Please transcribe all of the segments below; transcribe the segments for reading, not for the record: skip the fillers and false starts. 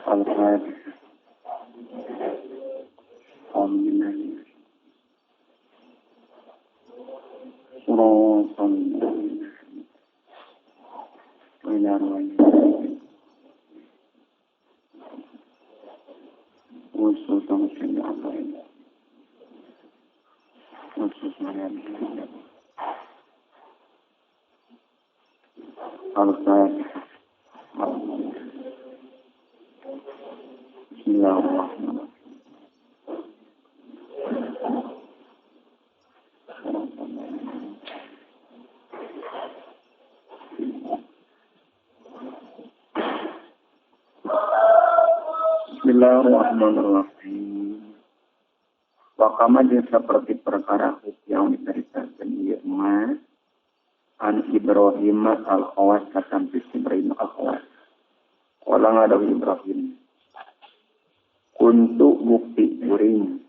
Al-Fatihah. Al-Fatihah. Bismillahirrahmanirrahim. Bismillahirrahmanirrahim. Wakama jeung seperti perkara yang diceritakan ieu mah an Ibrahim al-Khawas katampi Ibrahim al-Khawas. Qala ngadawi Ibrahim. Kuntu bukti kuring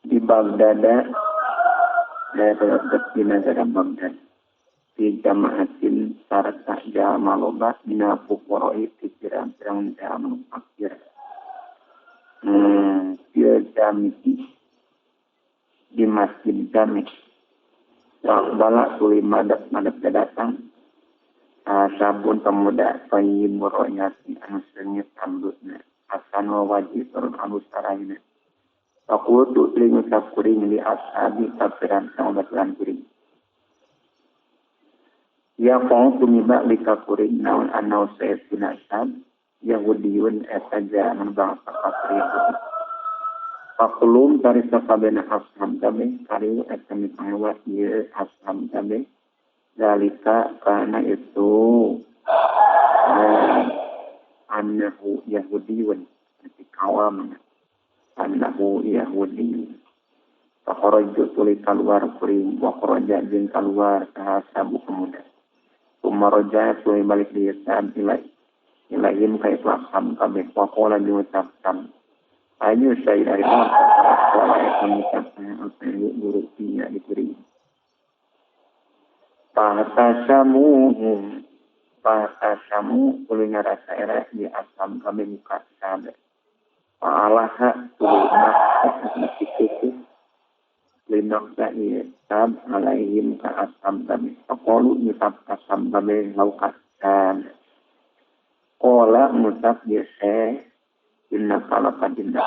di Baghdad, di negara Baghdad, di jamaatin sarta jalma loba dina fuqara'i ti pirang-pirang jalma fakir. Fil jami'i di masjid jami. Bala tuli madep-madep datang sabun pemuda thayyibur ro'yati anu seungit rambutna asan wa wajib turun anu sarayna. Fakultu tuluy ngucap kuring li ashabi ka pirang-pirang baturan kuring. Ya qong tumiba lika kuring naon anau sayyidina sab Yahudiyun eta jaman bangsa kafir Yahudi. Fakulum tarisa kabehna ashab kabeh kariu eta mipangewa ieu ashab kabeh dalika kana itu annahu Yahudiyun kawam annahu Yahudi. Fakharaju tuluy kaluar kuring wa kharaja jeung kaluar sahasabu pemuda. Tumaroja tuluy balik di sab ilahim ka itu ashab kabeh wa qala jeung ucap ayu saya dari qala eta ngucap guru nya di kuring. Fahtasamuhum fahtasamu tuluy ngarasa era di ashab kabeh muka sabe. Fa'alaha tuluy maksa kitu linaksa ieu sab alaihim ka ashab kabeh. Faqalu nyucap ashab kabeh laukasan. Qala ngucap ieu teh innaka laqadinna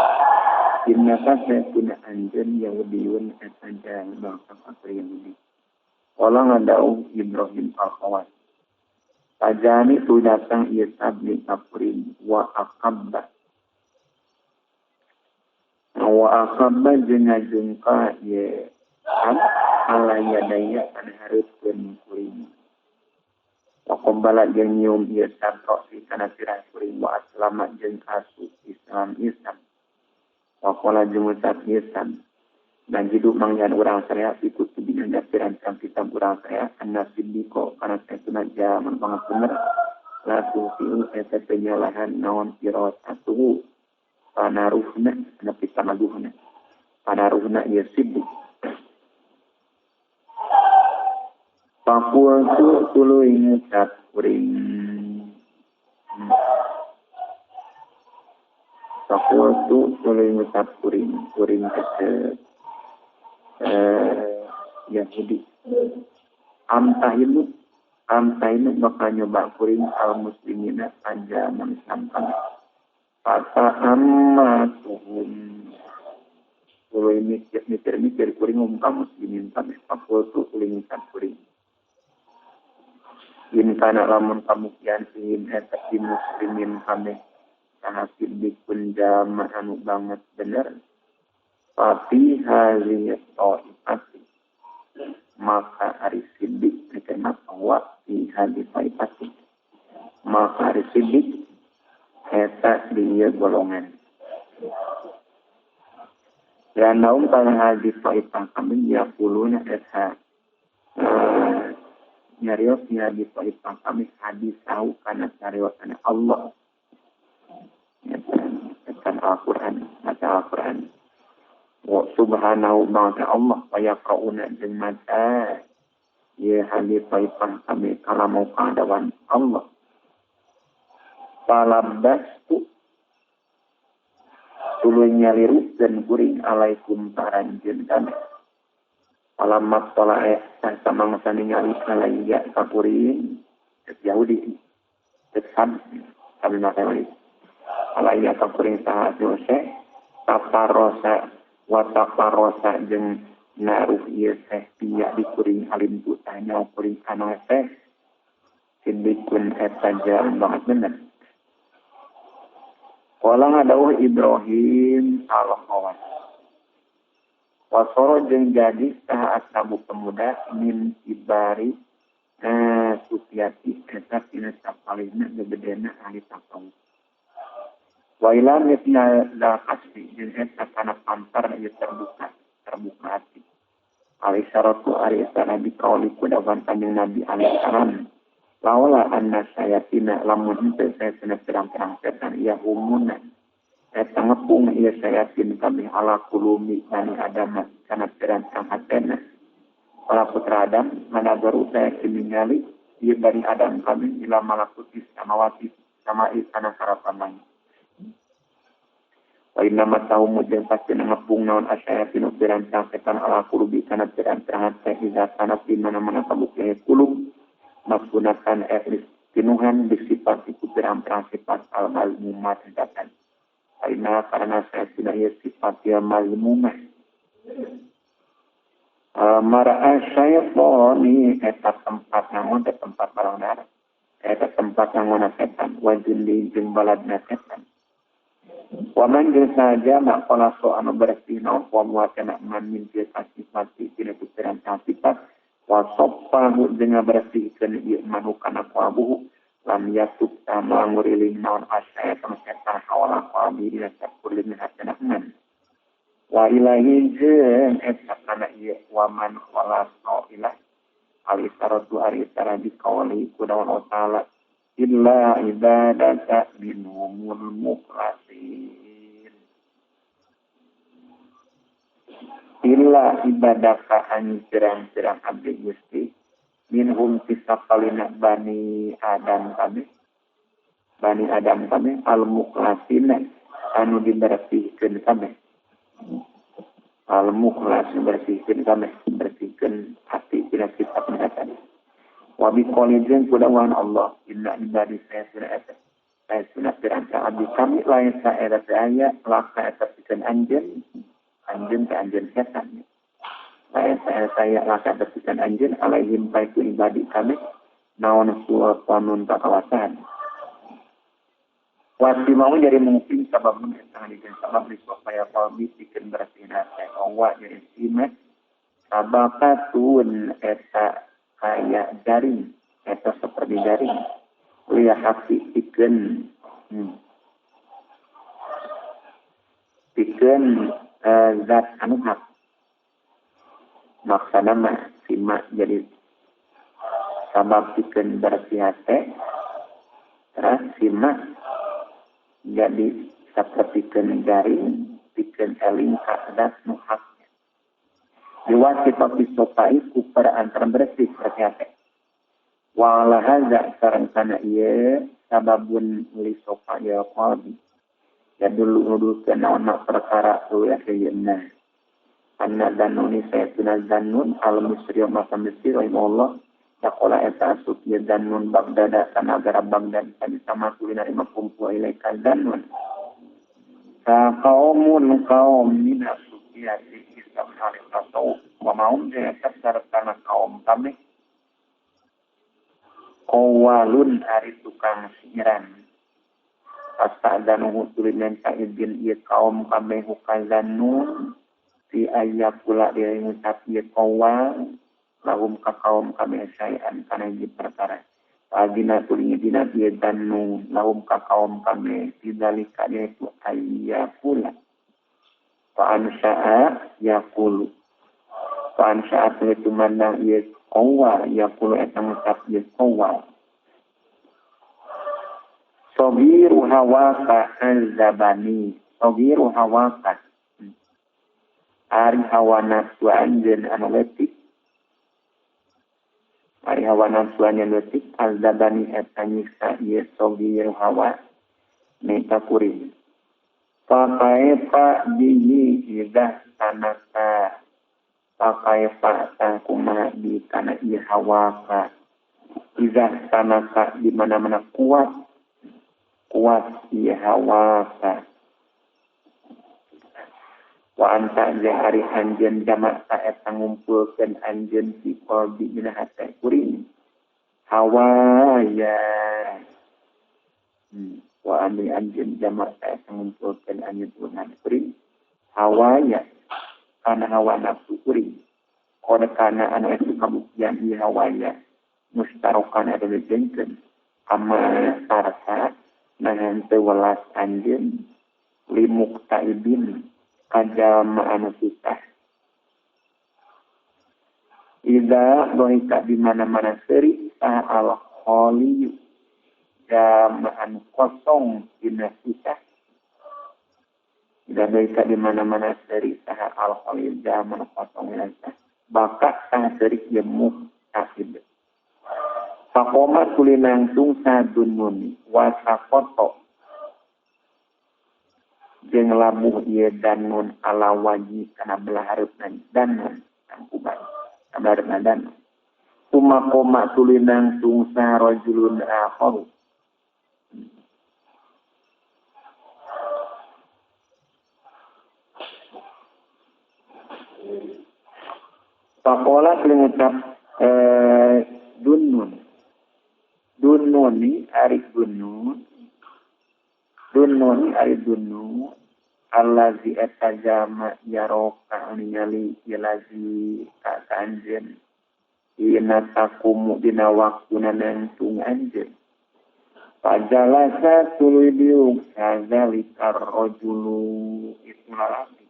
innaka saytuna anjeun Yahudiyun eta bangsa kafir Yahudi. Qala ngadau Ibrahim al-Khawas. Tajani tu datang ieu sabni kafirin wa aqabba. Wa aqabba jeung ngajungka ieu ala yadaya kana hareupeun kuring. Wa qabbala jeung nyium ieu sabrosi kana sirah kuring wa aslama jeung asup Islam Islam. Wa qala jeung ucap Islam. Dan hidup mangyan urang saya ikut dina pirang-pirang kitab urang saya anna siddiqo kana saestuna jaman banget bener la tusiu eta penyalahan naon firasatuhu panaruhna kana pitamaduhna panaruhna ieu siddiq. Faqultu tuluy ngucap kuring faqultu tuluy ngucap kuring kuring teh Yahudi amtahinu bakal nyoba kuring al muslimina anjaman Islam kami fata ammatuhum tuluy mikir-mikir kuring ka muslimin kami faqultu tuluy ngucap kuring in kana lamun kamukian sihim eta di muslimin kami saha siddiqun jama anu banget bener tapi hazihi ta'ifati maka ari siddiq eta wa fi hadhihi ta'ifati maka ari siddiq eta di ieu golongan dan naum kana hadhihi ta'ifah kami yaquluna eta nyarios di hadhihi ta'ifah kami hadisau kana cariosan Allah eta Al-Qur'an maca Al-Qur'an wa subhanahu wa ta'ala Allah wa yaqrauna jeung maca ieu hadis taifah kami kalamau kadawan Allah. Falabastu tuluy nyalirukeun kuring alaikum paranjeun kabeh. Falamma tala'a samangsa ningali alaiya ka kuring Yahudi tetap kami makai alaiya ka kuring saha Yosef taparosa wa taparosa jeung naruh ieu teh piya di kuring alim tu tanya kuring anu teh sindikun eta jalan banget bener. Qala ngadawuh Ibrahim al-Khawas wasoro jeung jadi saha ashabu pemuda min ibari supiati eta tina sapalihna gegedena ahli tasawuf. Wa ila mithla la kasbi jeung eta kana pantar ieu terbuka terbuka hati. Alaihi salatu ari nabi kauli kudawan kanjeng Nabi alaihi salam. Laula anna sayatina lamun henteu saya cenah pirang-pirang setan ieu humuna eta ngepung ieu sayatin kabeh ala kulumi bani Adam kana pirang-pirang hatena. Para putra Adam mana baru saya ningali ieu bani Adam kami ila malakuti samawati sama kana harapan langit. Wa inna ma tahumu jeung pasti ngepung naon asyayatin pirang-pirang setan ala kulubi kana pirang-pirang hate iza kana di mana-mana kabukti kulub menggunakan etnis pinuhan disifat iku pirang-pirang sifat al-mazmumah tindakan. Karena saya tidak ya sifat ya mazmumah. Mara'a syaitani eta tempat nangon eta tempat barang darah. Eta tempat nangon setan wajin jeung baladna setan. Wa man jeung saja maqala so anu bersih naon wa muatana man min sifat tina pirang-pirang sifat wa soppahu jeung ngabersihkeun ieu manu kana qabuhu lam yatub tama nguriling naon asyaitan setan hawala qabi dina sakuling hatena man wa ilahi jeung eta kana ieu wa man khalasa ilah al isaratu ari isara bi qawli kudawan ta'ala illa ibadaka minhumul mukhlasin illa ibadaka an pirang-pirang abdi Gusti minhum tisapalina bani Adam kabeh al-mukhlasina anu dibersihkeun kabeh al-mukhlas bersihkeun kabeh bersihkeun hati tina sifat tadi wa bi qouli jeung kudawan Allah inna ibadi saya eta saya sunah pirang-pirang abdi kami lain saera teh aya laka eta pikeun anjeun anjeun ke anjeun setan. Saya laka bersikan anjeun alaihim baiku ibadi kami naon sultanun kakawasan. Wasi mau jadi mungkin sabab mengenai sabab supaya qalbi pikeun bersih hate wa jadi simet sabaqatun eta kaya jaring eta seperti jaring liya hati pikeun pikeun zat anu hak maksana mah sima jadi sabab pikeun bersih hate terus sima jadi sapertikeun jaring pikeun eling ka zat nu hak diwasifat bisopai ku perantaran bersih bersih hate wa ala hadza sareng kana ieu sababun li sofa ya qalbi ya dulu nuduhkeun naon perkara ya ayeuna anna danuni saytuna danun al misri masa misri rahimahullah taqala eta asup ya danun Baghdad kana negara Baghdad tadi sama kulina lima kumpu ilaika danun fa qaumun qaum min asufiyati islam hari tasawuf wa maum jeung eta sarta kaum kami qawalun ari tukang siiran astadanuhu tuluy minta izin ieu kaum kabeh hukazanun fi ayyakula diri ngucap ieu qawal lahum ka kaum kabeh saean kana hiji perkara Adina tuluy dina ieu danu lahum ka kaum kabeh tidzalika yaitu ayyakula fa ansha'a yaqulu fa ansha'a tuluy tumandang ieu qawal yaqulu eta ngucap ieu qawal Sogiru hawaka azabani sogiru hawaka ari hawa nafsu anjeun anu leutik ari hawa nafsu anjeun leutik azabani eta nyiksa ieu sogiru hawa Nita kuring. Fakaifa bihi idah tanaka. Fakaifa tangkuma di kana ieu hawaka. Idah tanaka di mana-mana kuat. Kuat ieu hawaka. Wa anta jeung ari anjeun jamak ta eta ngumpulkeun anjeun fi qalbi dina hate kuring. Hawaya. Wa ami anjeun jamak ta ngumpulkeun anjeun unan kuring hawaya kana hawa nafsu kuring qad kana anu eta kabuktian ieu hawaya mustarokan eta dijengkeun ama sarsa nahan teu welas anjeun limuktaibin kajalma anu susah idza dohika di mana-mana seuri al khali jamaan kosong dina susah. Tidak bisa di mana-mana seri saha al-khalil jamaan kosong dina susah. Bakat saha seri jemuk sakit. Fakoma tuli langsung sadunun wasakoto. Jeung labuh ieu danun ala waji kana belah hareupna danun tangkuban. Kana belah hareupna danun. Tumakoma tuli langsung saha rajulun akhar. Pakola ngucap dunun. Dununi ari dunun. Dununi ari dunun. Allazi eta jama yaroka ningali ilazi ka anjeun. Ina takumu dina waktuna nangtung anjeun. Pajalasa tuluy diuk sazalikar rajulu itu lalaki.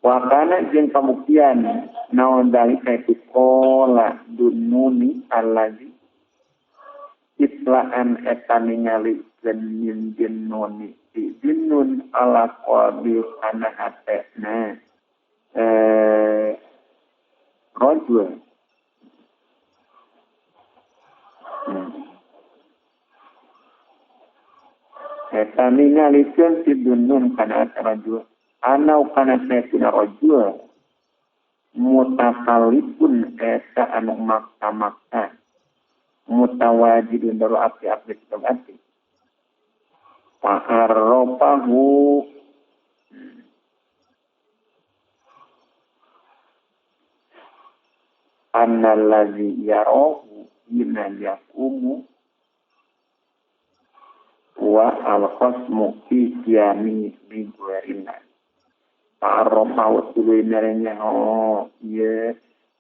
Wakana jeung pambuktian naon dalika itu qala dununi allazi itlaan eta ningali min jinnuni ti jinnun ala qalbi kana hatena rajul eta ningalikeun si dunun kana rajul anau kana sayyidina rajul mutakalipun eta anu makta-makta mutawajidun baru api-api api fa'arrafahu annallazi yarahu hina yaqumu wa al-khasmu fi qiyami bi ghairina. Fa'arrafahu tuluy merenya oh ye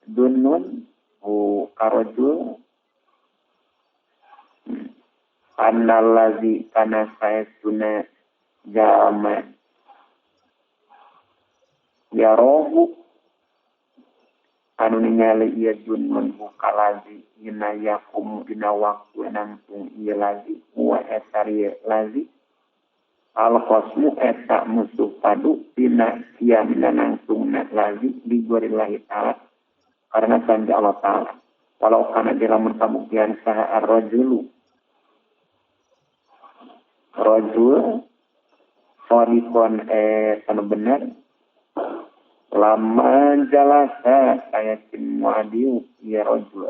dunun hu karajul annallazi kana saestuna jama yarahu anu ningali ieu dunun hu kalazi dina yakum dina waktu nangtung ieu lazi wa eta lazi al-khasmu eta musuh padu dina kiamna nangtungna lazi bi gorillahi ta'ala karena sanja Allah ta'ala walau kana dilamun kabuktian saha ar-rajulu rajul sadiqon anu bener lama jalasa ayatin muadiu ya rajul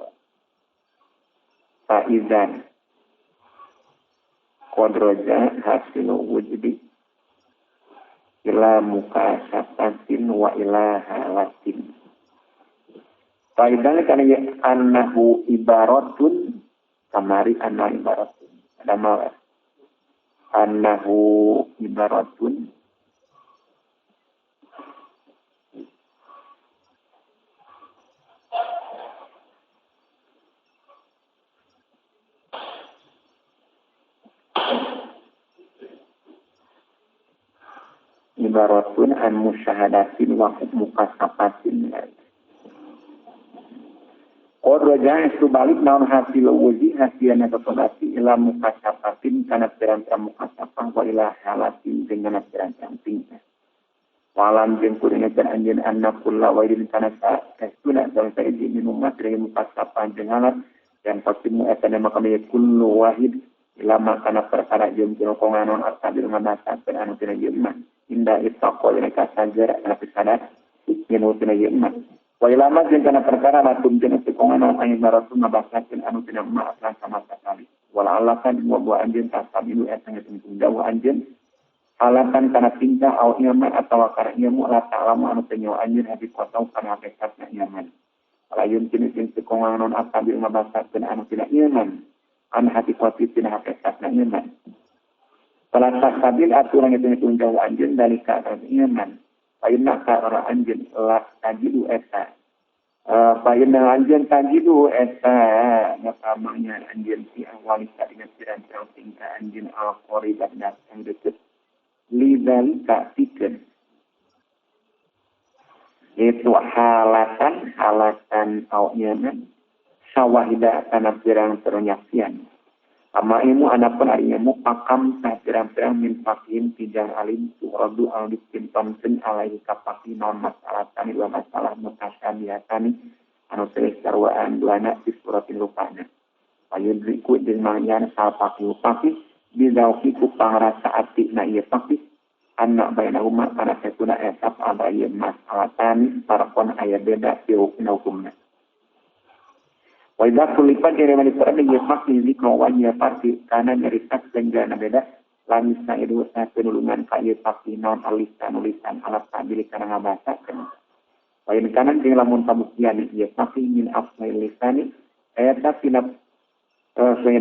faizan qadroja hasilu wujudi ila mukasafatin wa ila halatin. Faizan kana ya annahu ibaratun kamari anna ibaratun ada malah annahu ibaratun ibaratun an musyahadatin wa mukasafatin. Qad itu balik naon hasil wuzi hasilna tetolasi ila mukasafatin kana pirang-pirang mukasafah wa ila halatin jeung kana pirang-pirang tingkah. Walam jeung kudu ngejan anjeun anna kulla waidin kana saestuna sampai di minumat dari mukasafah jeung halat Dan pasimu eta nama kami kullu wahid lama kana perkara jeung tinu konganon atabil ngabasakeun anu tina ieu mah inda ittaqo dina kasajar kana pisadar minu tina ieu mah wa ilama jeung kana perkara latum tina konganon anu baratu ngabasakeun anu tina mah sama sakali wala alakan wa wa anjeun tasabilu eta ngitung jauh anjeun alatan kana tingkah au ilman atawa kana ilmu la ta'lamu anu teu nyaho anjeun haqiqatan kana hakikatna ilman lain jenis jeung konganon atabil ngabasakeun anu tina ilman an haqiqati tina hakikatna ilman fala tasabil aturan ngitung jauh anjeun dalika ilman fa ka ora anjeun la tajidu eta Payuna anjeun tajidu eta ngakamanya anjeun si awalika dina pirang-pirang tingkah anjeun al-qaribat datang deket lidzalika pikeun itu halatan halatan au nyaman sawahida kana pirang-pirang nyaksian ama ilmu anapun ari ilmu pakam tah pirang-pirang min faqihin tijang alim tu'radu anu dipintonkeun alaihi ka faqih naon masalah tani dua masalah mutasyabihatani anu teu sarwaan duana fi suratin rupana payudriku jeung mangyan sal faqih faqih bizauqi ku pangrasa ati na ieu faqih anna bainahuma kana satuna eta ada ieu masalah tani parkon aya beda fi hukumna. Wa idza kulipat jadi manipura dia pasti zikro wajah pasti karena nyeritak senjana beda lamisa itu penulungan kayu pasti non alisan nulisan alat tabili karena ngabasakeun. Wa in kanan jeung lamun kabuktian ieu pasti min afsal lisani eta tina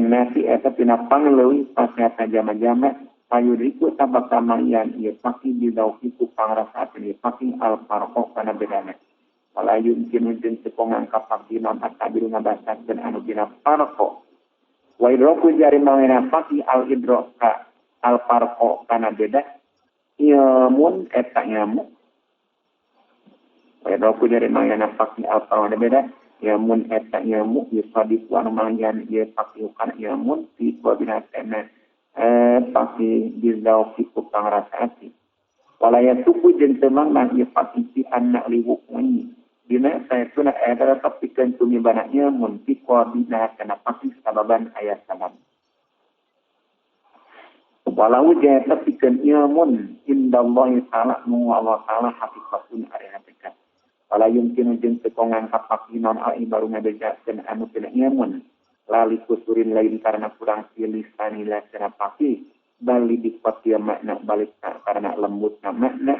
nasi eta tina pangleuwih pasata jama-jama payudriku tabak kamarian ieu pasti bidauki ku pangrasaakeun ieu pasti al farqo kana bedana. Wala yumkinu jeung teu ngangkap non atabil ngabasakeun anu dina farqo wa idraku jari mangena pasti al idraka al farqo kana beda ilmun eta ilmu wa idraku jari mangena pasti al farqo kana beda ilmun eta ilmu yusadiku anu mangyan ieu pasti kana ilmun fi wabinatena pasti bizauqi ku pangrasa ati wala yasuku jeung teu mangna ieu pasti anna liwukuni dina saytuna eta tetep pikeun tumibana ilmun fi qabina kana pasti sababan aya sabab walau jaya pikeun ilmun indallahi ta'ala nu Allah ta'ala haqiqatun ari hakikat wala yumkinu jeung teu ngangkap pasti non al baru ngabejakeun anu tina ilmun lali kusurin lain karena kurang lisan la kana pasti bali dikuat makna balik karena lembut makna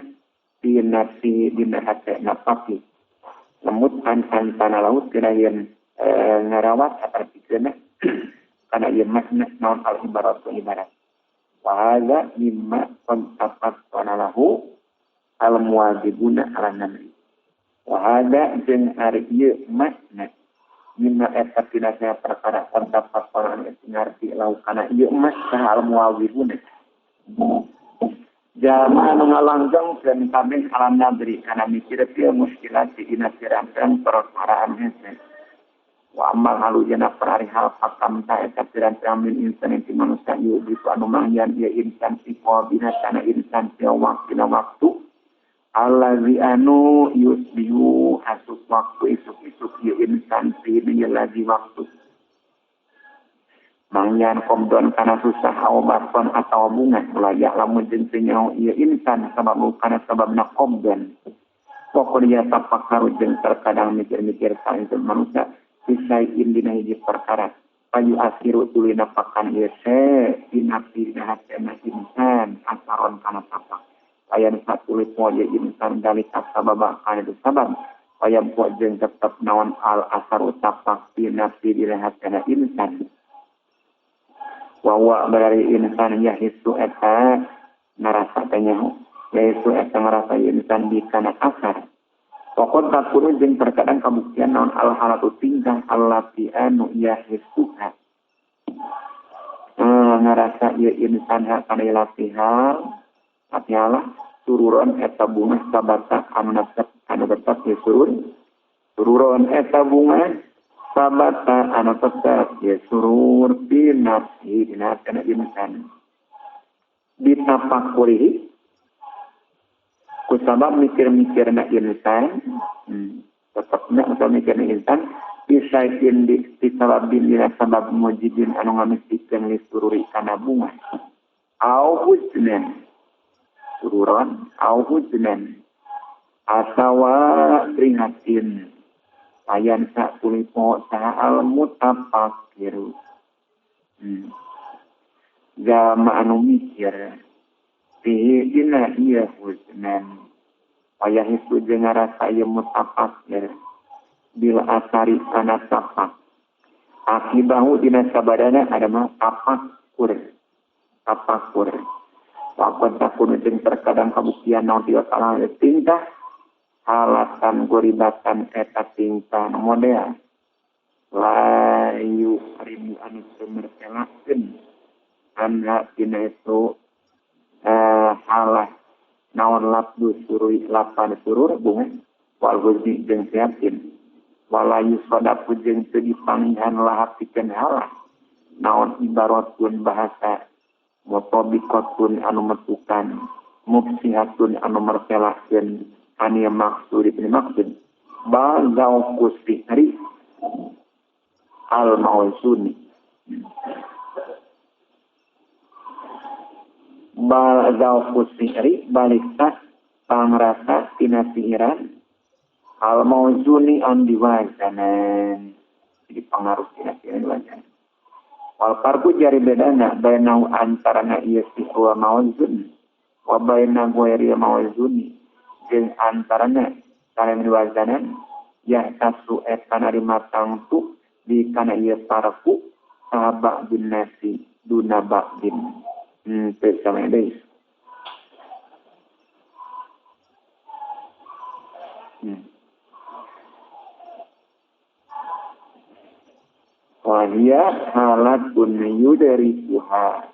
fi nafsi dina hatena pasti lembut an antana laut kena yen ngarawat atau pikirna kana ieu makna naon al ibarat ibarat wa hadza mimma qad tafaqqana lahu al muwajibuna ala namri wa hadza jeung ari ieu makna mimma eta tina perkara qad tafaqqana ngarti lahu kana ieu mah al muwajibuna jama anu ngalanggeng dan kabeh alam nadri kana mikir ieu muskilat dina pirang-pirang perkara anu hese wa amal halu jana perari hal fakam ta eta pirang-pirang min insan ti manusia ieu ditu anu mangyan ieu insan si qabina kana insan ti waktu waktu allazi anu yusbihu asup waktu isuk-isuk ieu insan fi ieu lazi waktu mangyan komdon kana susah au baton atau bunga layak lamun jeung teu nyaho ieu insan sabab kana sababna komdon pokoknya tafakkaru jeung terkadang mikir-mikir saeun manusia bisaiin dina hiji perkara payu akhiru tuluy napakan ieu se dina dina hatena insan asaron kana tapak ayan satuluy poe insan dalika sababa kana itu sabab payam poe jeung tetep naon al asaru tapak dina dina hatena insan wa berari insan yahisu eta ngarasa teh nyaho yahisu eta ngarasa insan di kana asar pokok takunu jeung terkadang kabuktian naon al halatu tingkah allati anu yahisuha ngarasa ieu insan kana latihal atihalah sururon eta bunga sabata anu nasab anu tetep ieu surur sururon eta bunga sabata anu tetep ieu surur bi nafsi dina kana insan bitafakurihi kusabab mikir-mikirna insan tetepna atau mikirna insan Isaiin di sababin dina sabab mujibin anu ngamistikeun li sururi kana bunga au huznan sururan au huznan atawa prihatin ayan sa kulipo saha al mutafakir jalma anu mikir fihi dina ieu huznan wayah itu jeung ngarasa ieu mutafakir bil asari kana tapak akibahu dina sabadana ada mah tafakur tafakur wakon takun jeung terkadang kabuktian naon tiga salah tingkah halatan goribatan eta tingkah model layu ribu anu mertelakeun anha dina itu halah naon labdu surui lapan surur bunga wal huzni jeung prihatin walayu sodapu jeung teu dipangihan lahap pikeun halah naon ibaratun bahasa mutabikatun anu metukan mufsihatun anu mertelakeun anu maksud ibn maksud bal zauqus sihri al mausuni bal zauqus sihri balik tas pangrasa tina sihiran al mauzuni an diwazanan jadi pengaruh tina sihiran diwazanan wal farqu jari bedana bainau antarana ieu sihru wa mauzun wa baina ghairi mauzuni jeung antarana sareng diwazanan ya tasu eta narima tangtu di kana ieu farqu sahabak bin nasi duna ba'din teu sama deui. Wahia halatun yudrikuha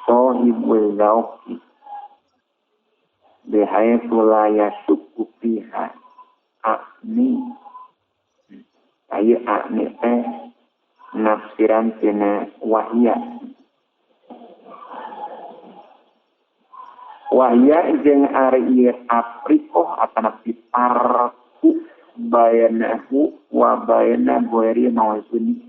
sahibul zauqi bihaitsu la yashukku fiha akni ayu akni teh nafsiran tina wahia wahia jeung ari ieu afriqoh atanapi parku bainahu wa baina ghairi mawzuni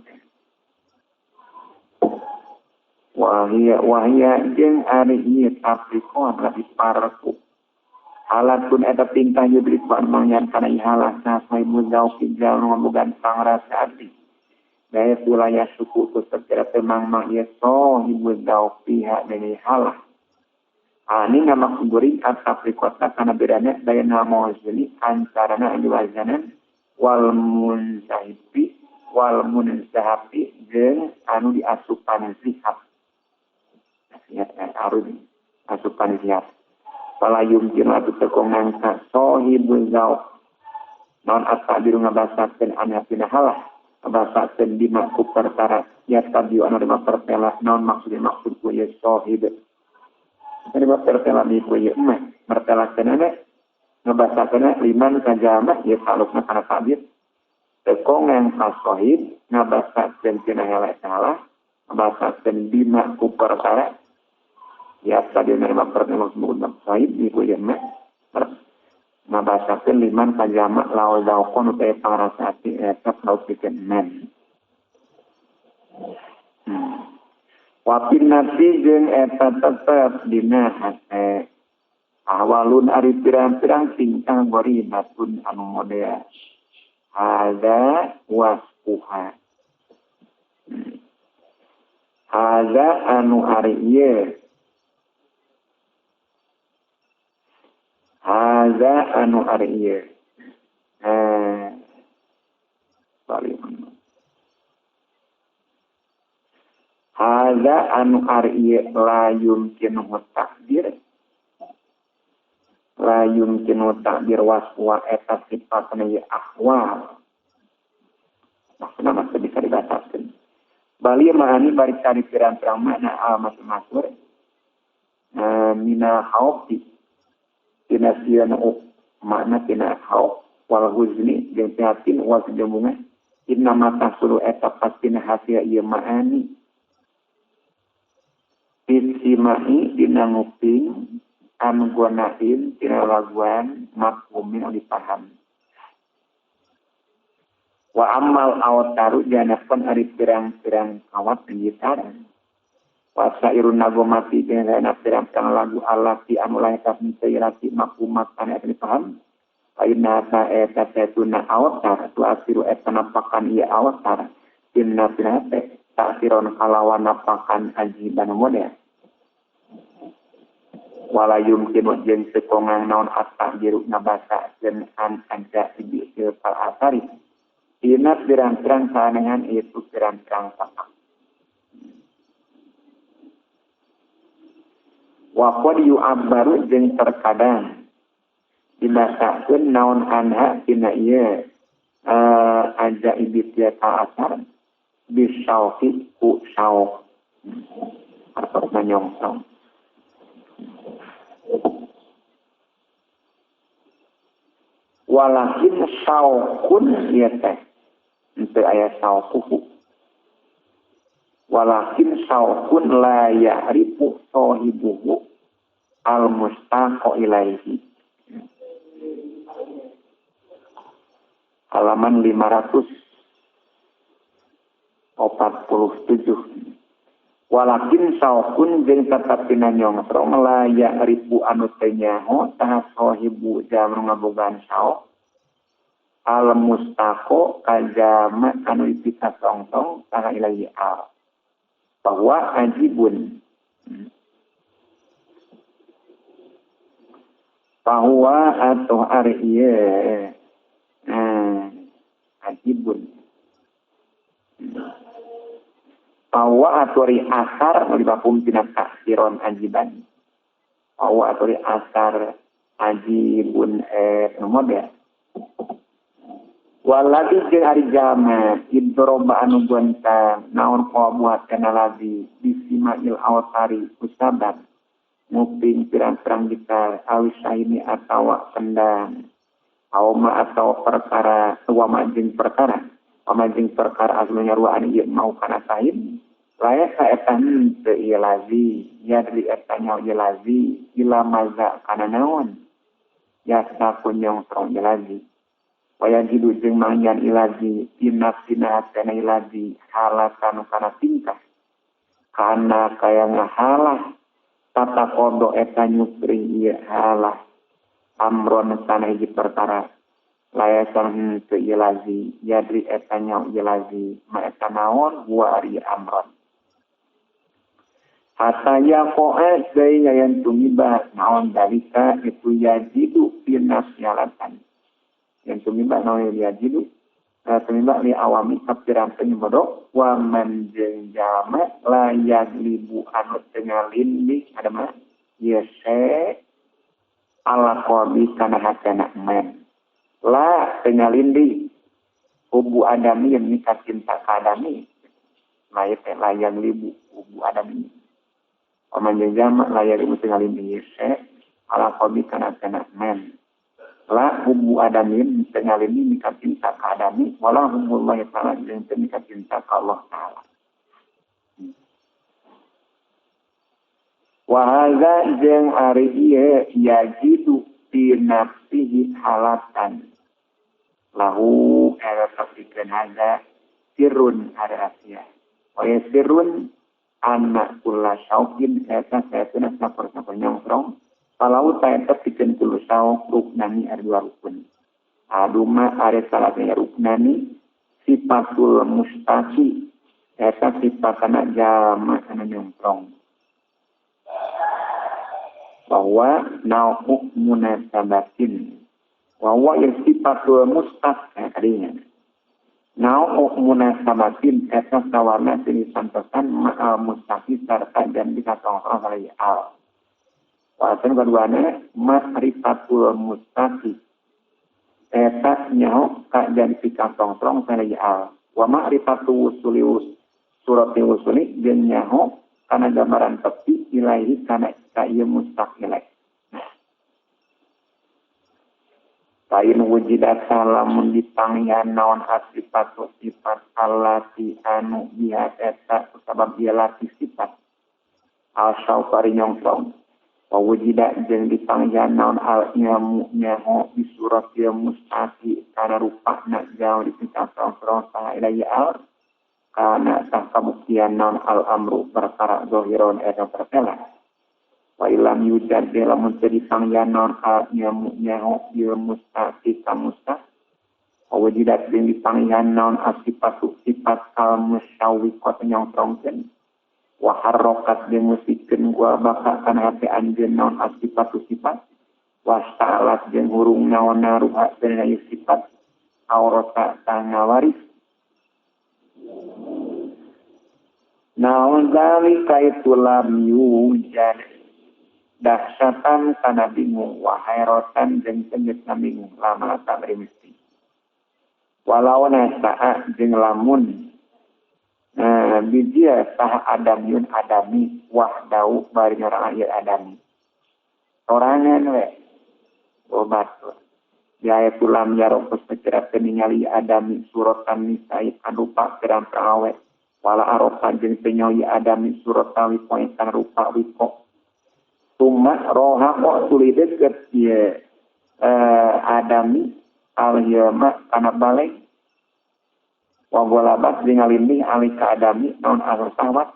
wahia wahia jeung ari ieu afriqoh atanapi parku halatun eta tingkah yudrik wa mangyan kana halah sahibul zauqi jalma ngabogaan pangrasa ati daya tulaya suku tu sekira temang mang ieu sahibul zauqi ha deui halah ani ngamaksud guring at-tafriqata kana bedana bayna mawzuni antarana anu wazanan wal munzahibi wal munzahabi jeung anu diasupan zihab ya arud asupan zihab fala yumkin atu tekong nangka sahibul zauq non at-ta'biru ngabasakeun anu tina halah ngabasakeun dima ku perkara ya tabiu anu dima pertela naon maksud maksud ku ye sahib ini bertela di kuya mah bertela kenana ngebasakeun liman kajama ya talukna kana tabir tekong yang kasohib ngabasakeun tina hela salah ngabasakeun dima ku perkara ya tadi nerima pertela maksud sahib di kuya mah ngabasakeun liman kajama laul daukon teh pangrasa ati eta lauk pikeun men wapin nafsi jeung eta tetep dina hate ahwalun ari pirang-pirang tingkah goribatun anu model hadza wasfuha hadza anu ari ieu hadza anu ari ieu paling hadza anu ari ieu la yumkinu takdir la yumkinu takdir waswa eta sifatna ieu ahwal maksudna mah bisa dibataskeun bali maani bari cari pirang-pirang makna al masmakur mina khaufi tina sieun makna tina khauf wal huzni jeung prihatin wal jeung bunga inna ma tahsulu eta pastina hasil ieu maani Bisimai dina nguping anu gonain tina laguan mafhumin anu dipaham. Wa amal awtaru janapun ari pirang-pirang kawat gitar. Wa sairun nagomati jeung pirang-pirang lagu alati anu layak teu lati makumat kana eta dipaham. Ayeuna ta eta tuna awtar tu asiru eta napakan ieu awtar dina pirate ta'siron kalawan napakan ajiban model. Wala yumkinu jeung sekongang naon hatta jiru nabasa jeung an anja ibil fal asari. Dina pirang-pirang kanehan itu pirang-pirang tapak. Wa qad yu'abbaru jeung terkadang dibasakeun naon anha dina ieu ajaib fal asar bisauqi ku sauk atau nyongsong. Walakin saukun ieu teh henteu aya saukuhu. Walakin saukun la ya'rifu sahibuhu al mustaqo ilaihi. Halaman 547. Walakin saukun jeung tetepina nyongsrong la ya'rifu anu teu nyaho tah sahibu jalma ngabogaan sauk al mustaqo kajama anu dipikasongtong tah ilahi al bahwa ajibun bahwa atau ari ieu ajibun bahwa aturi asar dibapum tina taksiron ajiban bahwa aturi asar ajibun model waladi jeung ari jalma idroba anu gontang naon qabuhat kana ladi bisimail awtari kusaban nguping pirang-pirang gitar awis ini atawa kendang awma atawa perkara wama jeung perkara pamajeng perkara aslunya ruaan ieu mau kana sain layak ka eta henteu ieu lazi yadri eta nyawa ieu lazi ila maza kana naon yasa kunyong trong ieu lazi waya jidu jeung mangyan ilazi inafsina hatena ilazi halatan kana tingkah kana kaya ngahalah tata kodo eta nyupri ieu halah amron kana hiji perkara layasan henteu ieu lazi yadri eta nyawa ieu lazi ma eta naon huwa ari amron hatta yaqo'a deui yayan tumiba naon dalika itu yajidu fi nafsialatan yang tumiba naon yajidu tumiba li awami kapirang penyebodo wa man jeung jalma la yaglibu anu teu ngalindih ada mah yese ala qalbi kana hatena man la teu ngalindih hubu adami yang mika cinta ka adami la teh la yaglibu hubu adami wa man jeung jalma la yaglibu teu ngalindih yese ala qalbi kana hatena man la hubu adamin tengalini mika cinta ka adami wala hubullahi ta'ala jeung teu mika cinta ka Allah ta'ala. Wa hadza jeung ari ieu yajidu fi nafsihi halatan lahu eta pikeun hadza sirrun ari rahasia wa sirrun anna kulla syauqin eta saeuna sapor-sapor nyongkrong kalau ta pikeun kulo saok ruknani ari dua rukun. Aduma ari salah ruknani sifatul mustaqi eta sifatna jalma anu nyongkrong. Bahwa nau'u munasabatin. Wa huwa sifatul mustaq kadinya. Nau'u munasabatin eta sawarna jenis santosan ma'al mustaqi sarta dan dikatongkrong kali al. Wasan keduanya ma'rifatul mustaqi eta nyaho ka jadi pikatongtrong kana al wa ma'rifatu wusuli surati wusuli jeung nyaho kana gambaran tepi ilahi kana ka ieu mustaqilai. Lain wujidat lamun dipangihan naon asifatu sifat allati anu biha eta sabab ieu lati sifat al saupari nyongtrong Wa wujida jeung dipanggihan naon al ilmu nyaho bi suratil mustaqi kana rupana jauh dipikasong-song saha ilahi al kana tah kabuktian naon al amru perkara zahiron eta pertela. Wa ilam yujad lamun teu dipanggihan naon al ilmu nyaho bil mustaqi ka mustaq. Wa wujidat jeung dipanggihan naon asifatu sifat al musyawiqat nyongtrongkeun. Wa harrokat jeung musikeun gua baka kana hate anjeun naon asifatu sifat. Wa sta'alat jeung hurung naon naruha dina ieu sifat aurata tangawaris. Naon zalika itu lam yujad dahsyatan kana bingung wa hayratan jeung sengitna bingung lama tabri mesti. Walau nasa'a jeung lamun bijia sah adamyun adami wahdau bari nyorang ieu adami sorangan we obat biaya tulam yaropos pecerakeun ningali adami suratan nisai adupa pirang-pirang awe wala arofa jeung teu nyawi adami suratan wiko kana rupa wiko tuma roha kok tuluy deukeut ieu adami al yama kana balik wa golabat jeung ngalindih alika adami naon asal sahwat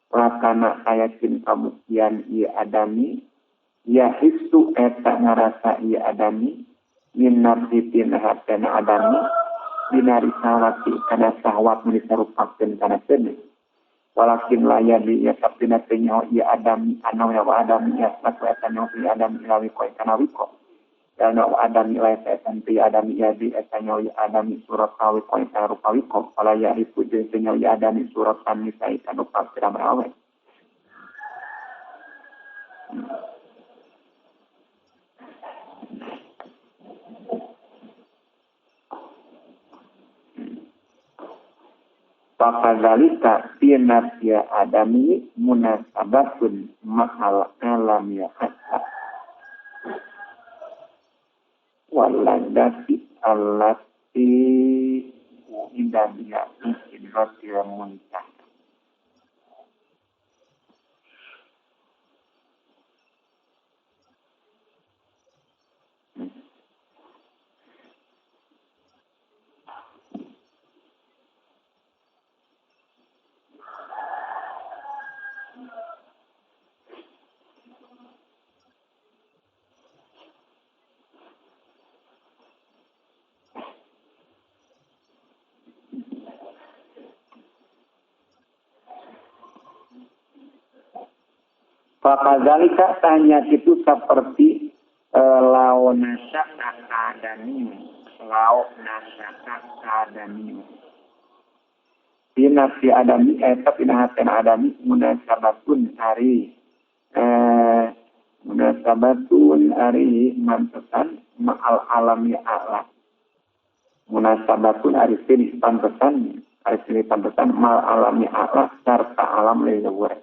lakana ayatin kabuktian ieu adami ya hissu eta ngarasa ieu adami min nafsi tina hatena adami binari sahwati kana sahwat nu disarupakeun kana seuneu walakin la yadi ya sabdina teu nyaho ieu adami anu ya wa adami ya satu eta nyaho ieu adami lawi koe kana wiko dan adami la eta ti adami ya di eta nyawi adami surat awi koe kana rupa wiko wala ya ripu jeung teu nyawi adami surat an-nisa kana rupa pirang awe. Fakadzalika fi nafsi adami munasabatun ma'al alam ya hatta waladati allati uidamiya sidratil muntaha. Fakadzalika tanya itu seperti lao nasya'a adami, lao nasya'a adami. Fi nafsi adami eta pina hatena adami munasabatun ari munasabatun ari mantesan ma'al alami a'la. Munasabatun ari silih pantesan, ari silih pantesan ma'al alami a'la sarta alam leluhur.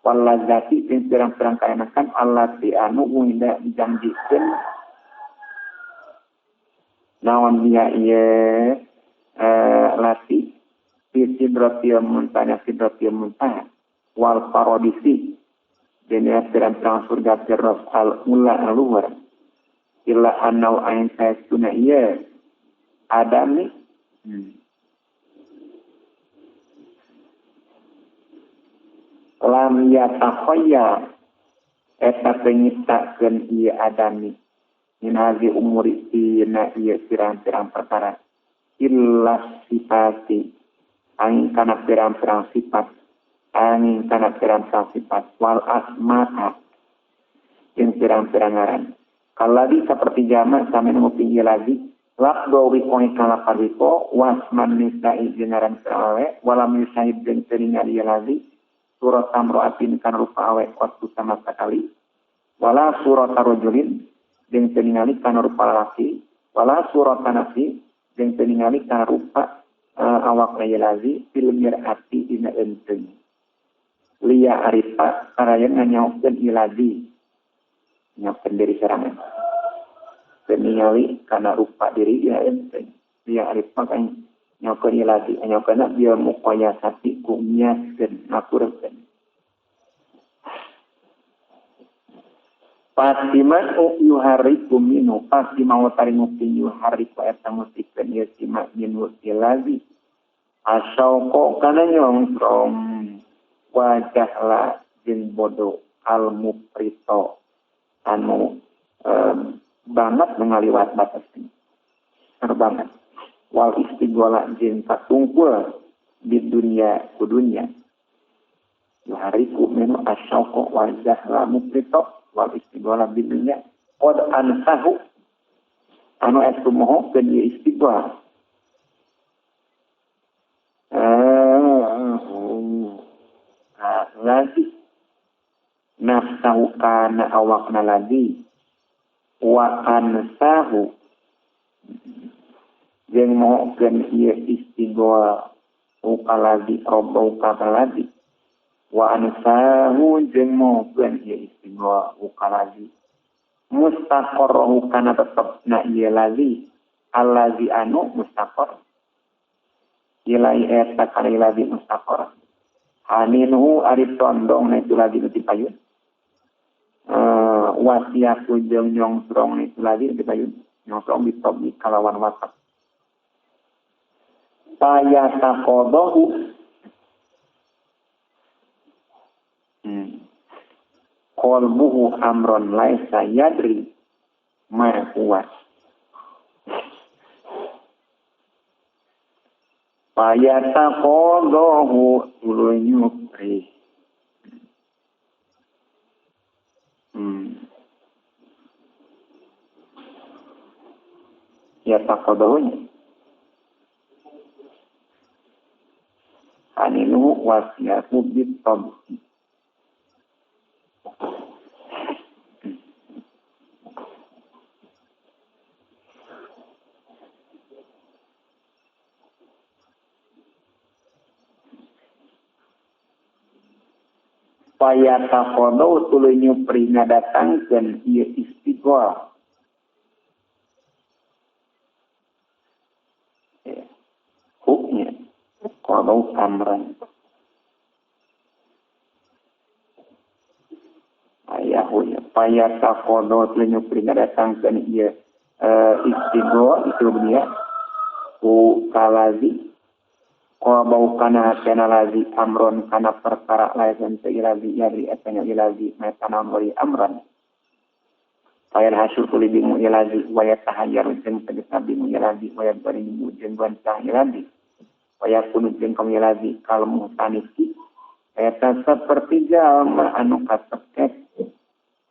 Walazati jeung pirang-pirang kaenakan allati anu uida dijanjikeun naon dia ieu lati fi sidratil muntaha sidratil muntaha wal paradisi jeung pirang-pirang surga firdaus al ula luhur illa annau ain saestuna ieu adami lam yatakhayyal eta teu nyiptakeun ieu adami min hazi umuri dina ieu pirang-pirang perkara illa sifati angin kana pirang-pirang sifat angin kana pirang-pirang sifat wal asma'a jeung pirang-pirang ngaran kaladi saperti jama sami nu tinggi lagi labdo wiko kana parwiko wasman nisa'i jeung ngaran awe walam yusahib jeung teu ningali lagi surat amroatin kan rupa awe waktu sama sekali wala surat rajulin jeung teu ningali kana rupa lalaki wala surat nafsi jeung teu ningali kana rupa awak lazi fil mir'ati dina eunteng liya arifa karayan nganyaokeun ilazi nyaokeun diri sorangan teu ningali kana rupa diri dina eunteng liya arifa kan nyaokeun ilazi nyaokeunna bieu muqayasati ku miaskeun ngakurkeun. Fatima yuhariku minu Fatima tari nguping yuhariku eta ngutikeun ieu sima minu ilazi asauko kana nyongkrong wajahla jeung bodoh al muprito anu banget ngaliwat batas anu banget wal istigola jeung katungkul di dunia ku dunia yuhariku minu asauko wajahla muprito wal istighfar bidunya qad ansahu anu estu mohokeun ieu istighfar lagi nafsahu kana awakna lagi wa ansahu jeung mohokeun ieu istighfar ukaladi robbau kaladi wa ansahu jeung mohokeun ieu istighfar ukaladi mustaqarrahu kana tetepna ieu lazi allazi anu mustaqar ilai eta kana lazi mustaqar haninhu ari tondong na itu lazi nu dipayun wasiaku jeung nyongsrong na itu lazi nu dipayun nyongsrong ditobi kalawan watak payataqadahu qalbuhu amron laisa yadri ma huwa payataqadahu tuluy nyupri ya taqadahu aninu wasiatu bitab'i payataqadaw tuluy nyupri ngadatangkeun ieu istighfar huknya qadaw amran ayahu ya payataqadaw tuluy nyupri ngadatangkeun ieu istighfar itu dia ku kalazi qadau kana kana lazi amron kana perkara lain teu ilazi yadri eta nya ilazi metana wali amron fayal hasyur tuluy bingung ilazi wa yatahayyar jeung tegasna bingung ilazi wa yadribu jeung goncang ilazi wa yakunu jeung kaum ilazi kal muhtaniki eta saperti jalma anu kasepek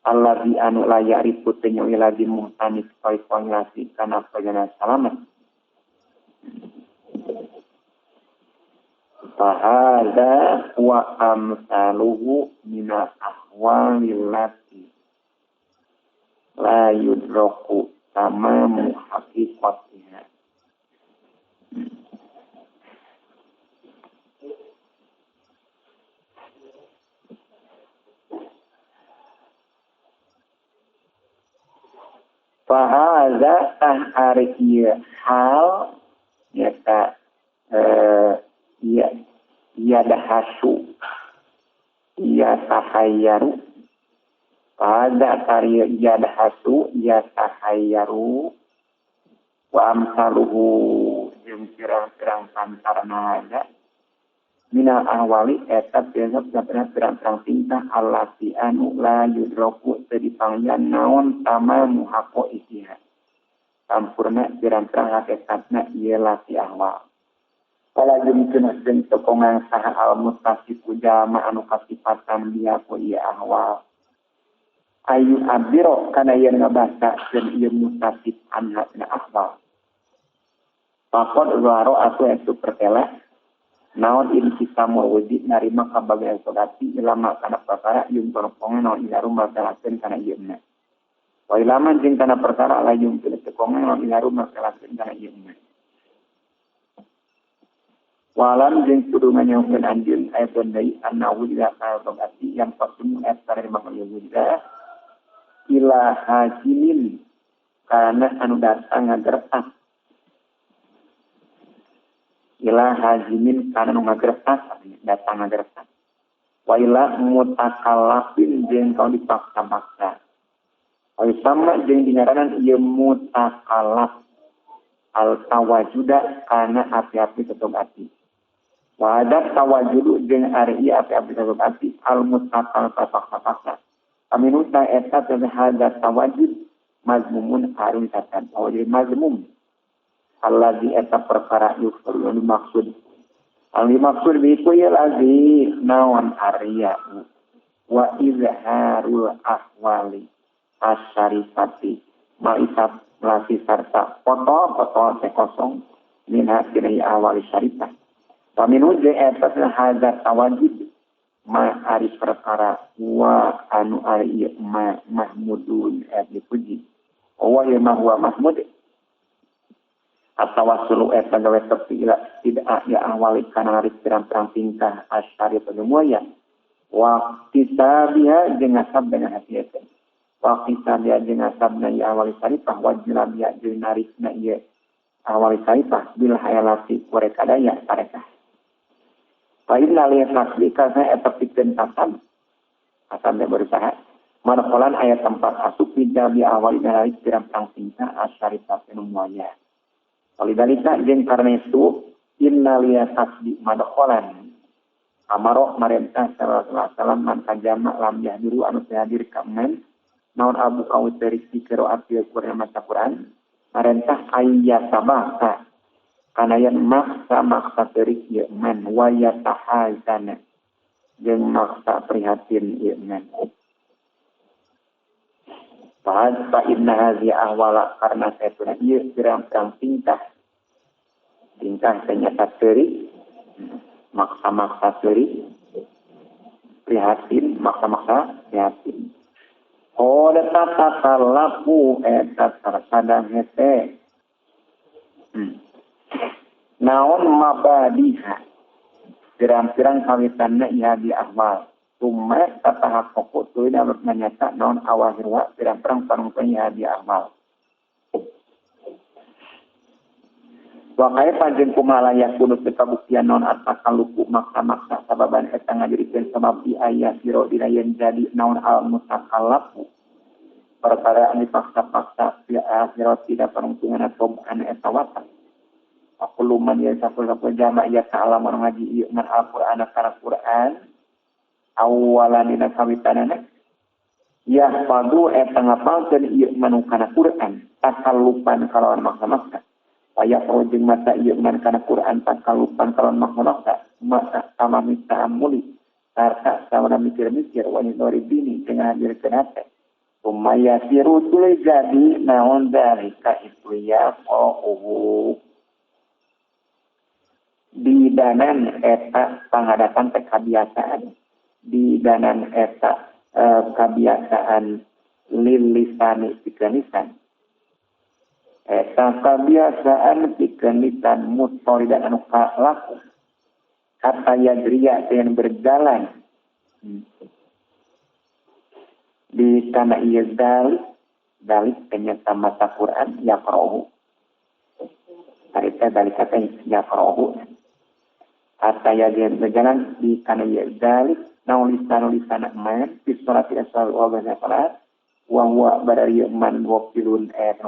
allazi anu la ya'rifu teu nya ilazi muhtanik poe-poe kana pajana salamet. Fahada wa amsaluhu minal ahwalillati la yudroku tamamu haqiqatiha. Fahada tah ari ieu hal nyata iya dahasu iya tahayyaru pada karya iya dahasu iya tahayyaru wa amsaluhu jeung pirang-pirang pantarna ada minal ahwali eta pirang-pirang tingkah allati anu la yudroku teu dipanggihan naon tamamu haqo isiha sampurna pirang-pirang hakikatna ieu lati ahwal. Kala jumkeun jeung tokongan saha al mutasifu jalma anu kasipatan biha ku ieu ahwal ayu abiro kana yen ngabasa jeung ieu mutasif anha na ahwal pakon zaro atu etu pertela naon intisamul wujud narima kabagian sodati ilama kana perkara yung torpongan naon ilaru martelakeun kana ieu na wa ilama jeung kana perkara la yung tekongan naon ilaru martelakeun kana ieu na walam jeung kudu nganyakeun anjeun aya deui anna wujud al-bagati yang pasum eta narima wujud ila hajimin kana anu datang ngagertak ila hajimin kana nu ngagertak datang ngagertak wa ila mutakalafin jeung kau dipaksa-paksa Sama jeung dingaranan ieu mutakalaf al tawajuda kana api-api tetep ati. Wa ada tawajudu jeung ari ieu api-api tetep ati al mutakal paksa-paksa. Aminuta eta teh hadza tawajud mazmumun ari satan. Tawajud mazmum. Allazi eta perkara yufal dimaksud. Al dimaksud bi ieu lazi naon arya wa izharul ahwali asyarifati ma'isab lasi sarta kotor teh kosong minha dina awali syarifah. Wa minhu eta hadza tawajud ma ari perkara wa anu ari ma mahmudun dipuji. Wa ya ma huwa mahmud atawasulu eta gawe tepi ila tidak ya awali kana ari pirang-pirang tingkah asyarifah mulia wa kitabiha jeung asab dengan hati eta. Waktu sadia jeung asabna ieu awali saripah wajlabia jeung narikna ieu awali saripah bil hayalati kurekadaya tarekah. Fa inna li kasbi kana eta pikeun kasab asab berusaha marqalan aya tempat asup di awali narik pirang-pirang tingkah asyarifah nu mulia. Walidalika jeung karena itu inna li kasbi madkhalan amaro marentah sallallahu alaihi wasallam man kajama lam yahdiru anu teu hadir ka man naon abu kau terik dikero atil Quran maca Quran marentah ayyatabaka kana yen maksa terik ieu man wa yatahazana jeung maksa prihatin ieu man fa inna hadhihi ahwala karena saetuna ieu pirang-pirang tingkah ternyata terik maksa-maksa terik prihatin maksa-maksa prihatin. Oh, tatalapu eta tersadang hese. Naon mabadiha. Pirang-pirang kawitanna ieu di ahwal. Tumma tatahaqqaqu tuluy menyata naon awahirwa pirang-pirang panungtun ieu di ahwal. Wa kaifa jeung kumaha yakunu kabuktian naon atakaluku maksa-maksa sababan eta ngajadikeun sabab di aya siro dina yen jadi naon al mutakalafu perkara anu dipaksa-paksa fi akhirat tidak panungtungan toban eta watak. Aqulu man ya sapoe jama ya ta'ala mun ngaji ieu man al-Qur'an kana Qur'an awalan dina kawitanana ya fadu eta ngapalkeun ieu man kana Qur'an takallupan kalawan maksa-maksa. Aya jeung mata ieu man kana Quran takalupan kalawan maksa maka tamami ta'amuli sarta sawana mikir-mikir wa nuri bini jeung hadirkeun hate umaya siru tuluy jadi naon dalika itu ya qauhu didanan eta panghadapan teh kabiasaan didanan eta kabiasaan lil lisani pikeun lisan eta kabiasaan pikeun lisan mutoridan anu kalaku kata yadriya yang berjalan di tanah ieu dalik penyerta mata Quran yaqra'u harita dalik kata yaqra'u kata yadriya berjalan di tanah ieu dalik naon lisan man fi sholati asal wa salat wa huwa badari man waqilun ayat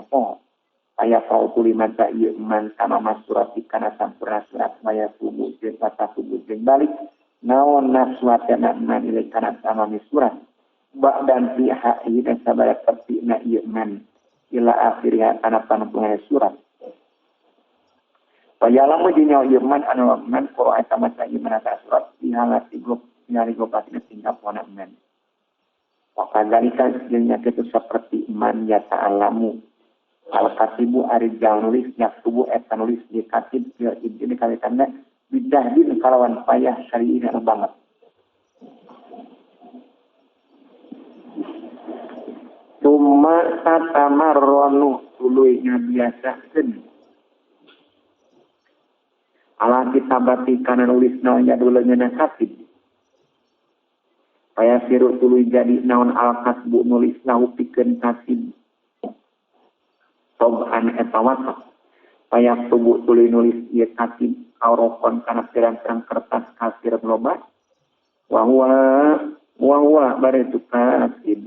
aya fautuli mata ieu man sama surat kana sampurna surat maya subuh jeung kata subuh jeung balik naon naswatana man ilai kana sama surat ba'dan fi ha'i dan sabada tepi na ieu man ila akhiriha kana panungtungan surat Payalamu jeung nyawa ieu man anu man qira'a sama ieu man surat dihalati grup nyari gopatina tingkah pona man wa kadzalika jeung nya kitu saperti man ya ta'alamu al-katibu ari nulis yaktubu eta nulis di katib ini kali tanda bidahdin kalawan payah syari'in anu banget. Tuma tatamarronu tuluy ngabiasakeun ala kitabati kana nulis naon jaduleungeunna katib payah siru tuluy jadi naon al-kasbu nulis lahu pikeun katib toban eta watak payak tubuh tuluy nulis ieu katib aurokon kana pirang-pirang kertas kasir loba wa huwa wa huwa bari tu katib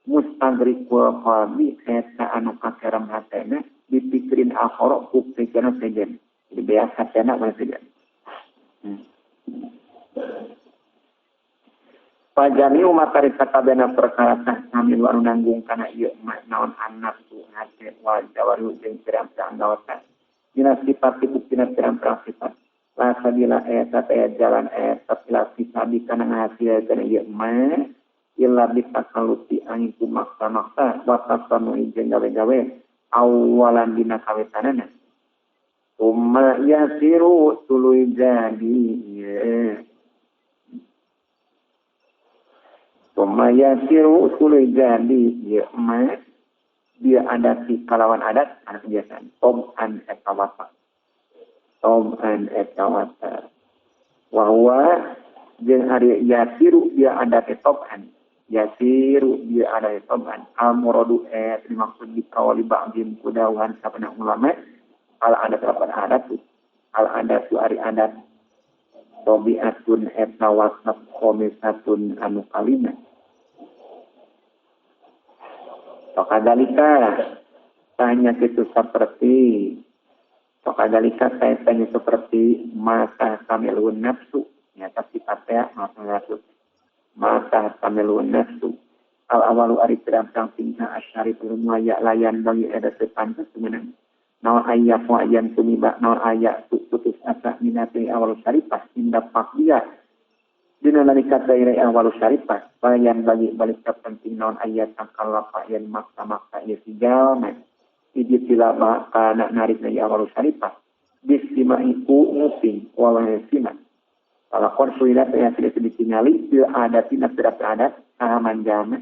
Mustagriqul qalbi eta anu kakerem hatena dipikirin akhara ku pikiran sejen. Jadi beas hatena mana sejen. Pajami umat tarikata bena perkara tah kami anu nanggung kana ieu mah naon annafsu hate wal jawaru jeung pirang-pirang gawatan. Dina sifat buktina pirang-pirang sifat. La sabila eta teh jalan eta sila kana ngahasilkeun ieu mah illa bitakaluti angin ku maksa-maksa wa tasanu jeung gawe-gawe awalan dina kawetanana. Umma yasiru tuluy jadi Umma yasiru tuluy jadi ieu mah dia adati kalawan adat anak kebiasaan tom'an eta wata tom'an eta wata wa huwa jeung ari yasiru dia adati tom'an yasiru dia adati tom'an al muradu dimaksud dikawali ba'dhim kudawuhan sabana ulama al adat lapan adat al adatu ari adat tabiatun eta wasaf khomisatun anu kalima. Fakadalika tanya itu seperti fakadalika saya tanya seperti mata kamilun nafsu nyata sifatnya mata nafsu mata kamilun nafsu al awalu ari pirang-pirang tingkah asyari muaya layan bagi ada sepantas semenang naon aya ayan tumiba naon aya putus asa minati awal syarifah inda pakdia dina nalika daerah awal syarifah bayan bagi balik penting naon aya takalapa yen maksa-maksa ieu si jalma hiji tilaba kana narikna awal syarifah bistimaiku nguping wala sima palakon suila teh tidak ditingali bil adatina pira-pira adat sahaman jalma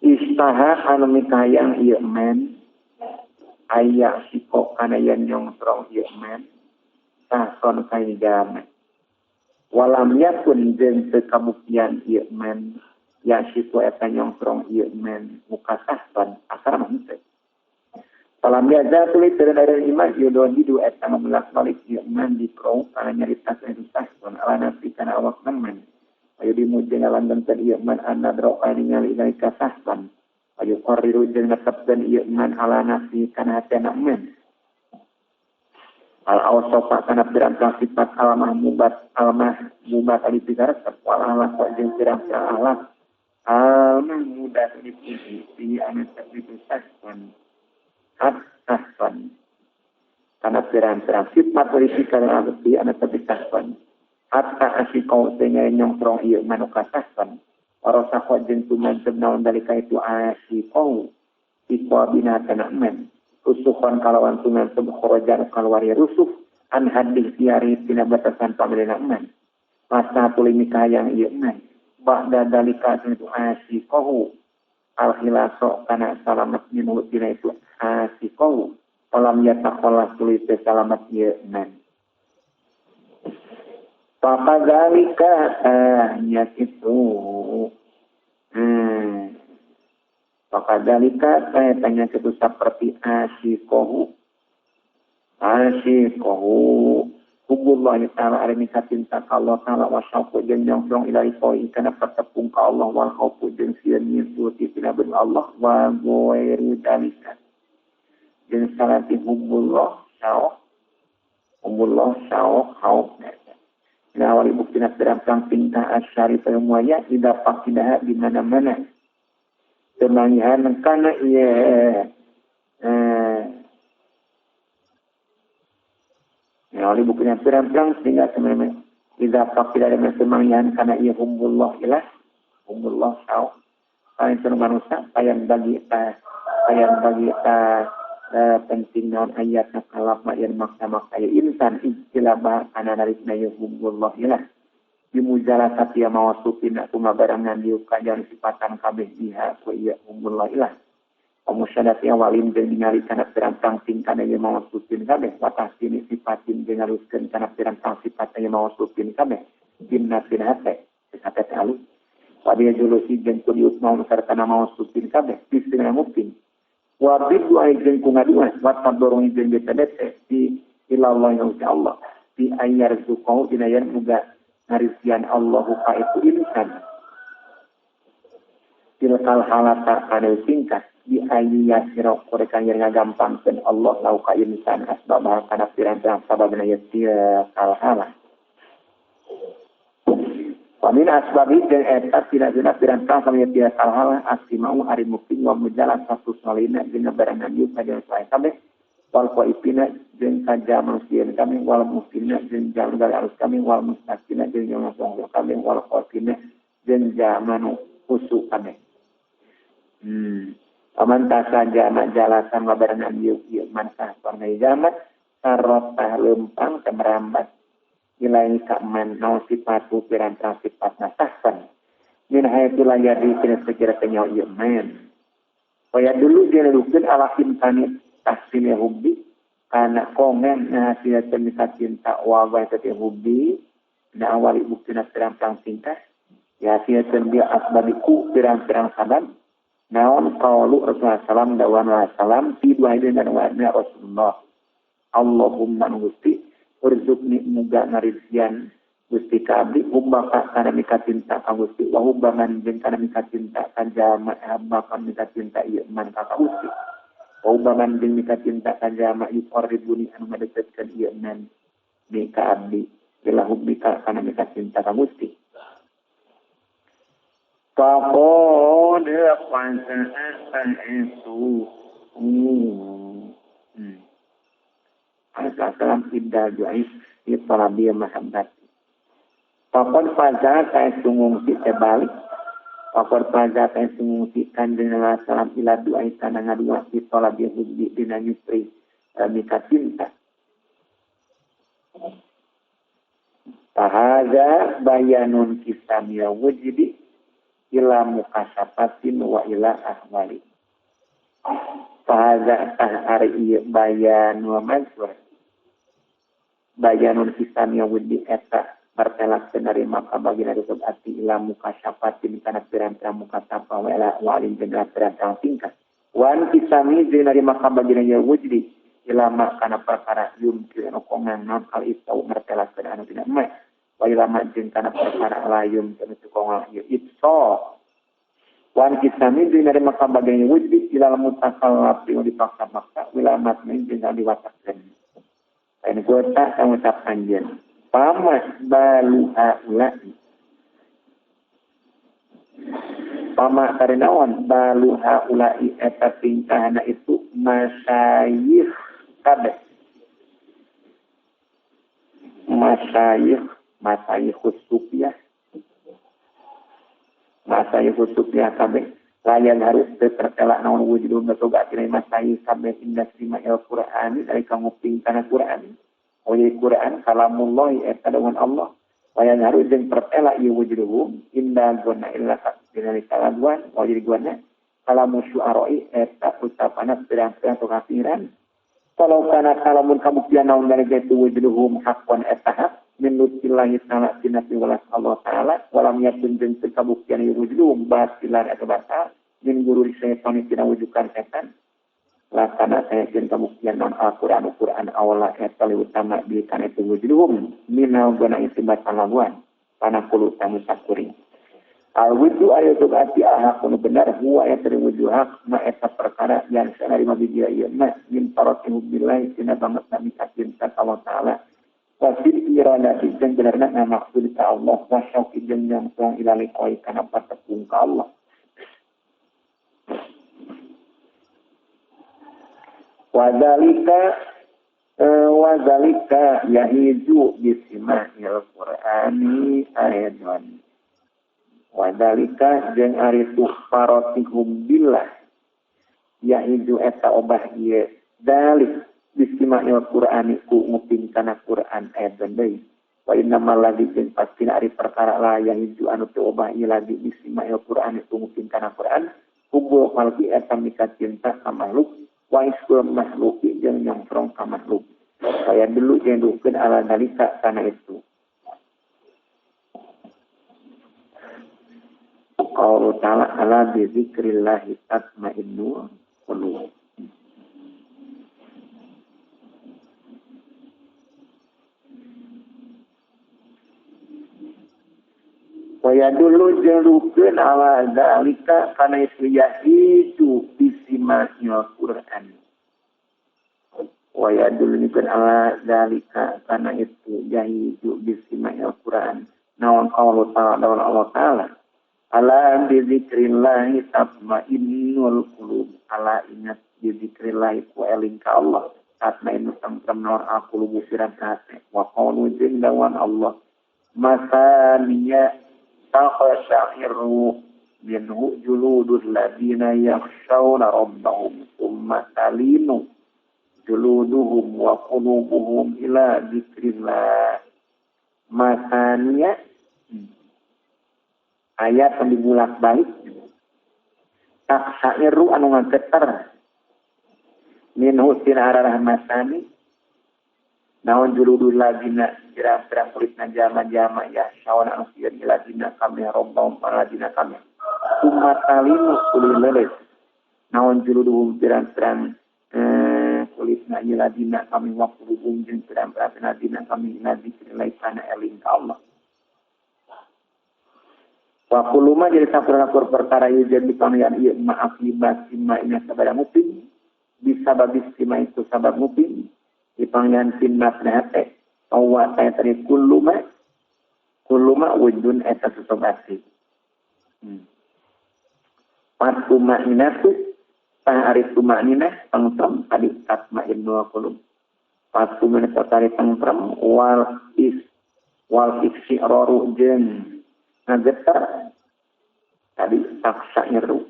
istaha anu mikayang ieu men aya siko kana yen nyongtrong ieu men sahson kaijama walam yakun jeung teu kabuktian ieu men ya siko eta nyongtrong ieu men muka sahson asal mah henteu salam biasa tulis dari iman yudon hidu eta ngabulak balik ieu men diprou kana nyarita itu sahson ala nafsi kana awak men ayo dimujeng ngalanggengkeun ieu man anadro kana ningali dalika sahsan ayo qarriru jeung netepkeun ieu man ala nafsi kana hatena men al awsafa kana pirang-pirang sifat al mahmubat ali pikarep wal akhlaq jeung pirang-pirang akhlak al mahmudat dipuji bi anu tadi sahsan hat sahsan kana pirang-pirang sifat ali pikarep bi anu tadi sahsan hatta asikau teh nyongkrong ieu manuka sahsan warasaqo jeung tumancep naon dalika itu asikau iqwa bina kana men rusuhan kalawan tumancep khorojan kalwari rusuh an hadis tiari tina batasan pamilina men masa tuluy mikayang ieu men ba'da dalika itu asikau al khilaso kana salamat minhu tina itu asikau falam yataqallas tuluy teh salamat ieu men. Fakadzalika tanya itu. Fakadzalika saya tanya itu seperti asikohu. Asikohu. Hubbullah ta'ala arimika cinta ka Allah ta'ala wa syauqu jeung nyongkrong ila liqai kana patepung ka Allah wal khaufu jeung sieun nyusuti tina ben Allah wa ghairu dalika. Jeung salati hubbullah syauq. Hubbullah syauq khauf. Nah, awal bukti nak pirang-pirang tingkah asyari muaya tidak pakidah di mana-mana. Semangihan kana iya. Nah, awal bukti nak pirang-pirang sehingga teman-teman tidak pakidah di semangihan kana iya hubbullah ilah hubbullah syau. Paling seru manusia payang bagi ta penting naon ayat nakalap yen maksa-maksa ya insan ijtilaba kana narikna ya hubbullah ilah bimujalasati ya mawasufin kumabarangan diuka jan sifatan kabeh biha ku ieu hubbullah ilah pamusyadati awalin jeung ningali kana pirang-pirang tingkana ya mawasufin kabeh wa tahsini sifatin jeung ngaluskeun kana pirang-pirang sifat ya mawasufin kabeh binna hate hate alus wa bi julusi jeung kudiut maun sarta mawasufin kabeh bisina mupin wa biddu jeung ku ngadua wa tadorong jeung BPDT di ilallah ya Allah bi ayyarzuqau dina yen muga ngarisian Allahu ka itu insan Tilkal halata kana tingkah di ayu yasira koreka yen ngagampangkeun Allah lau ka insan asbab kana pirang-pirang sababna ieu tilkal halah. Wa min asbabi jeung eta tina-tina pirang-pirang sababna ieu tilkal halah asimau ari mukmin wa mujalas satu salina jeung barengan ieu ka sae kabeh wal qaifina jeung kajamal sieun kami wal mufina jeung jalma alus kami wal mustakina jeung jalma kami wal qafina jeung jalma khusu kami. Paman tasa jama jalasan labaran ieu ieu mansah pangai jamat sarotah lempang kemerambat ilai ka man naon sifatu pirang-pirang sifatna sahsan min haitsu la yadri tina sekira teu ieu man. Kaya dulu dia nuduhkeun ala imkani tahsini hubbi kana kongen hasil mika cinta wa wa teh hubbi na awali buktina pirang-pirang tingkah ya hasil dia asbabiku pirang-pirang sabab naon qaulu Rasulullah sallam dawan wa salam fi dua dan wa Rasulullah Allahumma gusti urzuqni muga ngarizkian Gusti ka abdi hubbaka kana mika cinta ka Gusti wa hubbaman jeung kana mika cinta ka jalma hamba ka mika cinta ieu man ka Gusti wa hubbaman jeung mika cinta ka jalma yuqarribuni anu ngadeukeutkeun ieu man ni ka abdi bila hubbika kana mika cinta ka Gusti. Faqad qasa'tu Al-Salam idda ju'is fi talabi mahabbat. Faqad faza ka sungungsi tebalik. Faqad faza ka sungungsi kanjeng Salam ila du'ai kana ngadua fi talabi hubbi dina nyupri mika cinta. Fahaza bayanun kisamil wujudi ila mukasafatin wa ila ahwali. Fahaza tah ari ieu bayan wa mazkur. Bayanun kisamil wujudi eta martelak nerima ka bagina tutup ati ila mukasafatin kana pirang-pirang mukasafah wa ila ahwalin jeung pirang-pirang tingkah. Wan kisami jeung nerima ka bagina ieu wujudi ila ma kana perkara yumkin anu kongan naon al istau martelak anu dina ma. Wa ilama jeung kana perkara layum kana tukongan ieu itso wan kisami jeung nerima ka bagina wujud ilal mutakallafi dipaksa-paksa wilamat jeung diwatakkeun lain gota ngucap anjeun pamas balu haula pama karinawan balu haula eta tingkahna itu masayikh kabeh masayikh supiah kabeh layan harus tertelak naon wujud batoga tina masayikh kabeh indah sima il Qur'an dari kanguping kana Qur'an wajib Qur'an kalamullah eta dengan Allah layan harus jeung tertelak ieu wujuduhum indah guna illa dina kalaguan wajib guna kalamu syu'ara'i eta ucapanna pirang-pirang kafiran kalau kana kalamun kabuktian naon dari itu wujuduhum haqqan eta hak min nutillahi ta'ala tina piwelas Allah ta'ala walam yakun jeung teu kabuktian ieu wujuduhum batilan eta batal min guru setan tina wujukan setan lakana saya jeung kabuktian non Al-Qur'an Qur'an awala eta utama di kana itu wujuduhum minal guna isbat laguan panaqulu tamu sakuring al-wudu ayatu ati ahakun benar huwa eta wujuh hak ma eta perkara yang sanarima biji ieu ma min paratihu billahi tina banget nami cinta Allah ta'ala wa fil iradati jeung benerna maksud ka Allah wa syauqi jeung nyangkong ila liqai kana patepung ka Allah. Wadzalika yahiju bisima'il Qur'ani ayatan. Wadzalika jeung ari tu faratihum billah yahiju eta obah ieu dalik bisima'il Qur'ani ku nguping kana Qur'an ayatan deui. Wa innamal ladzi jeung pastina ari perkara la yahiju anu teu obah ieu lagi bisima'il Qur'ani ku nguping kana Qur'an hubbul khalqi eta mika cinta ka makhluk wa iskul makhluki jeung nyongkrong ka makhluk. Kaya dulu jeung dukeun ala dalika kana itu. Qaulu ta'ala ala bi zikrillah tatmainnul qulub. Wa yadullu jeung ala zalika kana itu yahidu bisima'il Qur'an. Wa yadullu ala zalika kana itu yahidu bisima'il Qur'an. Naon qaulu ta'ala dawan Allah ta'ala. Ala bi zikrillah tatmainnul qulub. Ala ingat bi zikrillah ku eling ka Allah. Tatmainnu tentrem naon alqulubu piran hate. Wa qaulu jeung dawan Allah. Masaniya taqsha'iru minhu juludul ladina yakhshawna rabbahum thumma talinu juluduhum wa qulubuhum ila dzikrillah. Masaniya ayat yang dibulak-balik taqsha'iru anu ngageter minhu tina arah masani naon juludul ladina pirang-pirang kulitna jama-jama ya sawana anu sieun ladina kami robbahum ladina kami kumatalinu kulit leuleus naon juluduhum pirang-pirang kulitna ladina kami wa qulubum jeung pirang-pirang ladina kami nadzikrillah kana eling ka Allah. Wa kuluma jadi sakur-sakur perkara ieu jadi pangyan ieu ma'akibat sima ina sabada muping bisa babis sima itu sabab muping dipangyan sinmat hate awa saya tadi kuluma kuluma wujudun eta sesobati. Patuma inatu tah ari tumakninah tengtrem tadi tatmainnu qulub. Patuma inatu tari tentrem wal is wal iksiraru jeung ngageter tadi taksa nyeru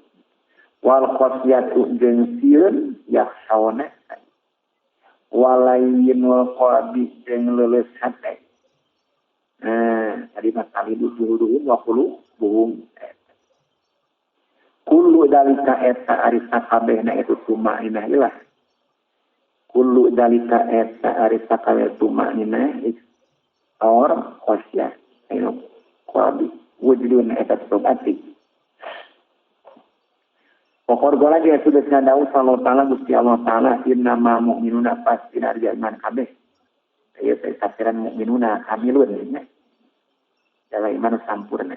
wal khasyatu jeung sieun yakhshauna walayyinul qalbi jeung leuleus hate. Tadi mah tali duduh wa qulubuhum. Kullu dalika eta ari sakabehna itu tumainah ilah. Kullu dalika eta ari sakabehna tumainah or khasyah ayo qalbi wujudun eta tobati. Pokor gola dia sudah sadau sallallahu ta'ala Gusti Allah ta'ala innama mu'minuna pasti ari iman kabeh. Ieu teh tafsiran mu'minuna kamilun nya. Dalam iman sampurna.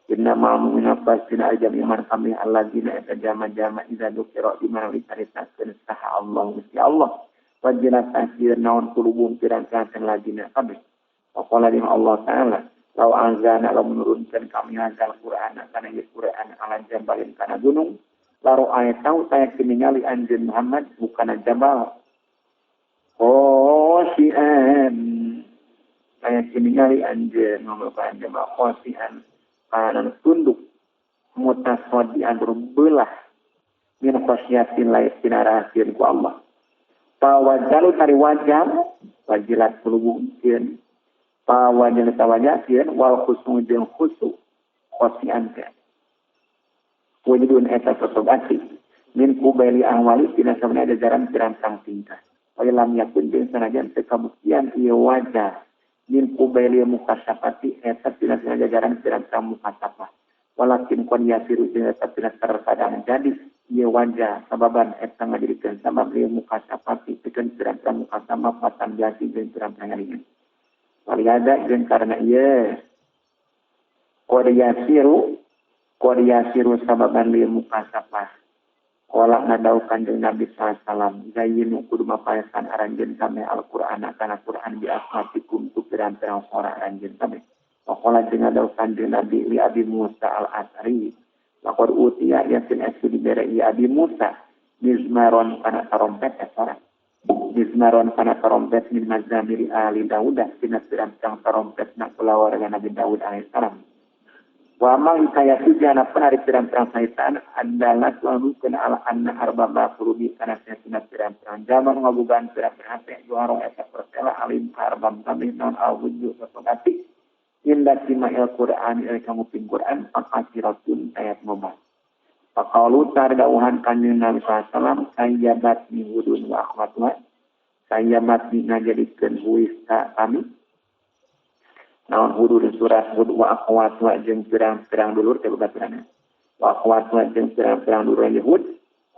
Innama mu'minuna pasti ari iman kabeh alladzina eta jama-jama idza dzukira di mana dicaritakeun saha Allah Gusti Allah. Wajilat tasir naon kulubum pirang-pirang ladina kabeh. Waqala Allah ta'ala law anzalna law menurunkan kami hadzal Qur'an kana ieu Qur'an ala jabalin kana gunung laro ayat tahu saya ningali anjeun Muhammad bukan jabal khosian saya ningali anjeun Muhammad bukan jabal khosian kana tunduk mutasadian berbelah min khosyatin la istinarasin ku Allah pawajalu tari wajah wajilat qulubuhum sieun pawajal tawajatin wal khusnu jeung khusu khosian teh wujudun eta sosok min kubaili ahwali tina sabana jajaran pirang-pirang tingkah wa lam yakun jeung sanajan teu kabuktian ieu wajah min kubaili mukasyafati eta tina jajaran pirang-pirang mukasyafah walakin qad yasiru jeung eta tina terkadang jadi ieu wajah sababan eta ngajadikeun sabab ieu mukasyafati pikeun pirang-pirang mukasyafah patan jati jeung pirang-pirang ringan walihada jeung karena ieu qad yasiru sababan li mukasafah qala ngadau kanjeng Nabi sallallahu alaihi wasallam zayyinu kudu mapaesan aranjeun kami Al-Qur'an kana Qur'an bi asmatikum tu pirang-pirang sora aranjeun kami waqala jeung ngadau kanjeng Nabi li Abi Musa Al-As'ari laqad utiya yasin asu dibere ieu Abi Musa mizmaron kana tarompet sora mizmaron kana tarompet min mazamiri ali Daud tina pirang-pirang tarompet na kulawarga Nabi Daud alaihi salam. Wa ma hikayatu jana pun ari pirang-pirang saitan adalah suatu ala anna arbaba qulubi kana tina pirang-pirang zaman ngabogaan pirang-pirang hate juarong eta pertela alim arbam kami non al wujud sosokati inda sima'il Qur'an il kamu ping Qur'an fakasiratun ayat mubah. Faqalu tardauhan kanjeng Nabi sallallahu alaihi wasallam sayyabat ni hudun wa akhwatwa sayyabat ni ngajadikeun huista kami naon hudud surat hud wa akhwatwa jeung pirang-pirang dulur teh babaturanna wa akhwatwa jeung pirang-pirang dulur Yahud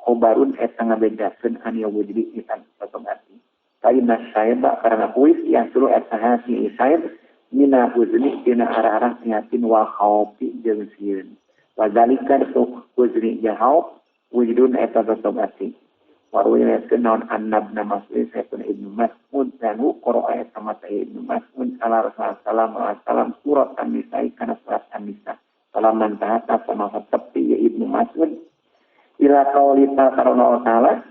khobarun eta ngabedakeun an yahudi itan sosok arti kaina sayba karena huis yang sulu eta hasi saib Mina huzni dina arah-arah prihatin wal khaufi jeung sieun. Wa zalika tu huzni jeung khauf wujdun eta tetep ati. Waruya naon annabna Mas'ud sayyiduna Ibnu Mas'ud dan qira'a sama Ibnu Mas'ud ala Rasulullah sallallahu alaihi wasallam surat An-Nisa kana surat An-Nisa. Salaman tahta sama tepi ya Ibnu Mas'ud ila qauli ta'ala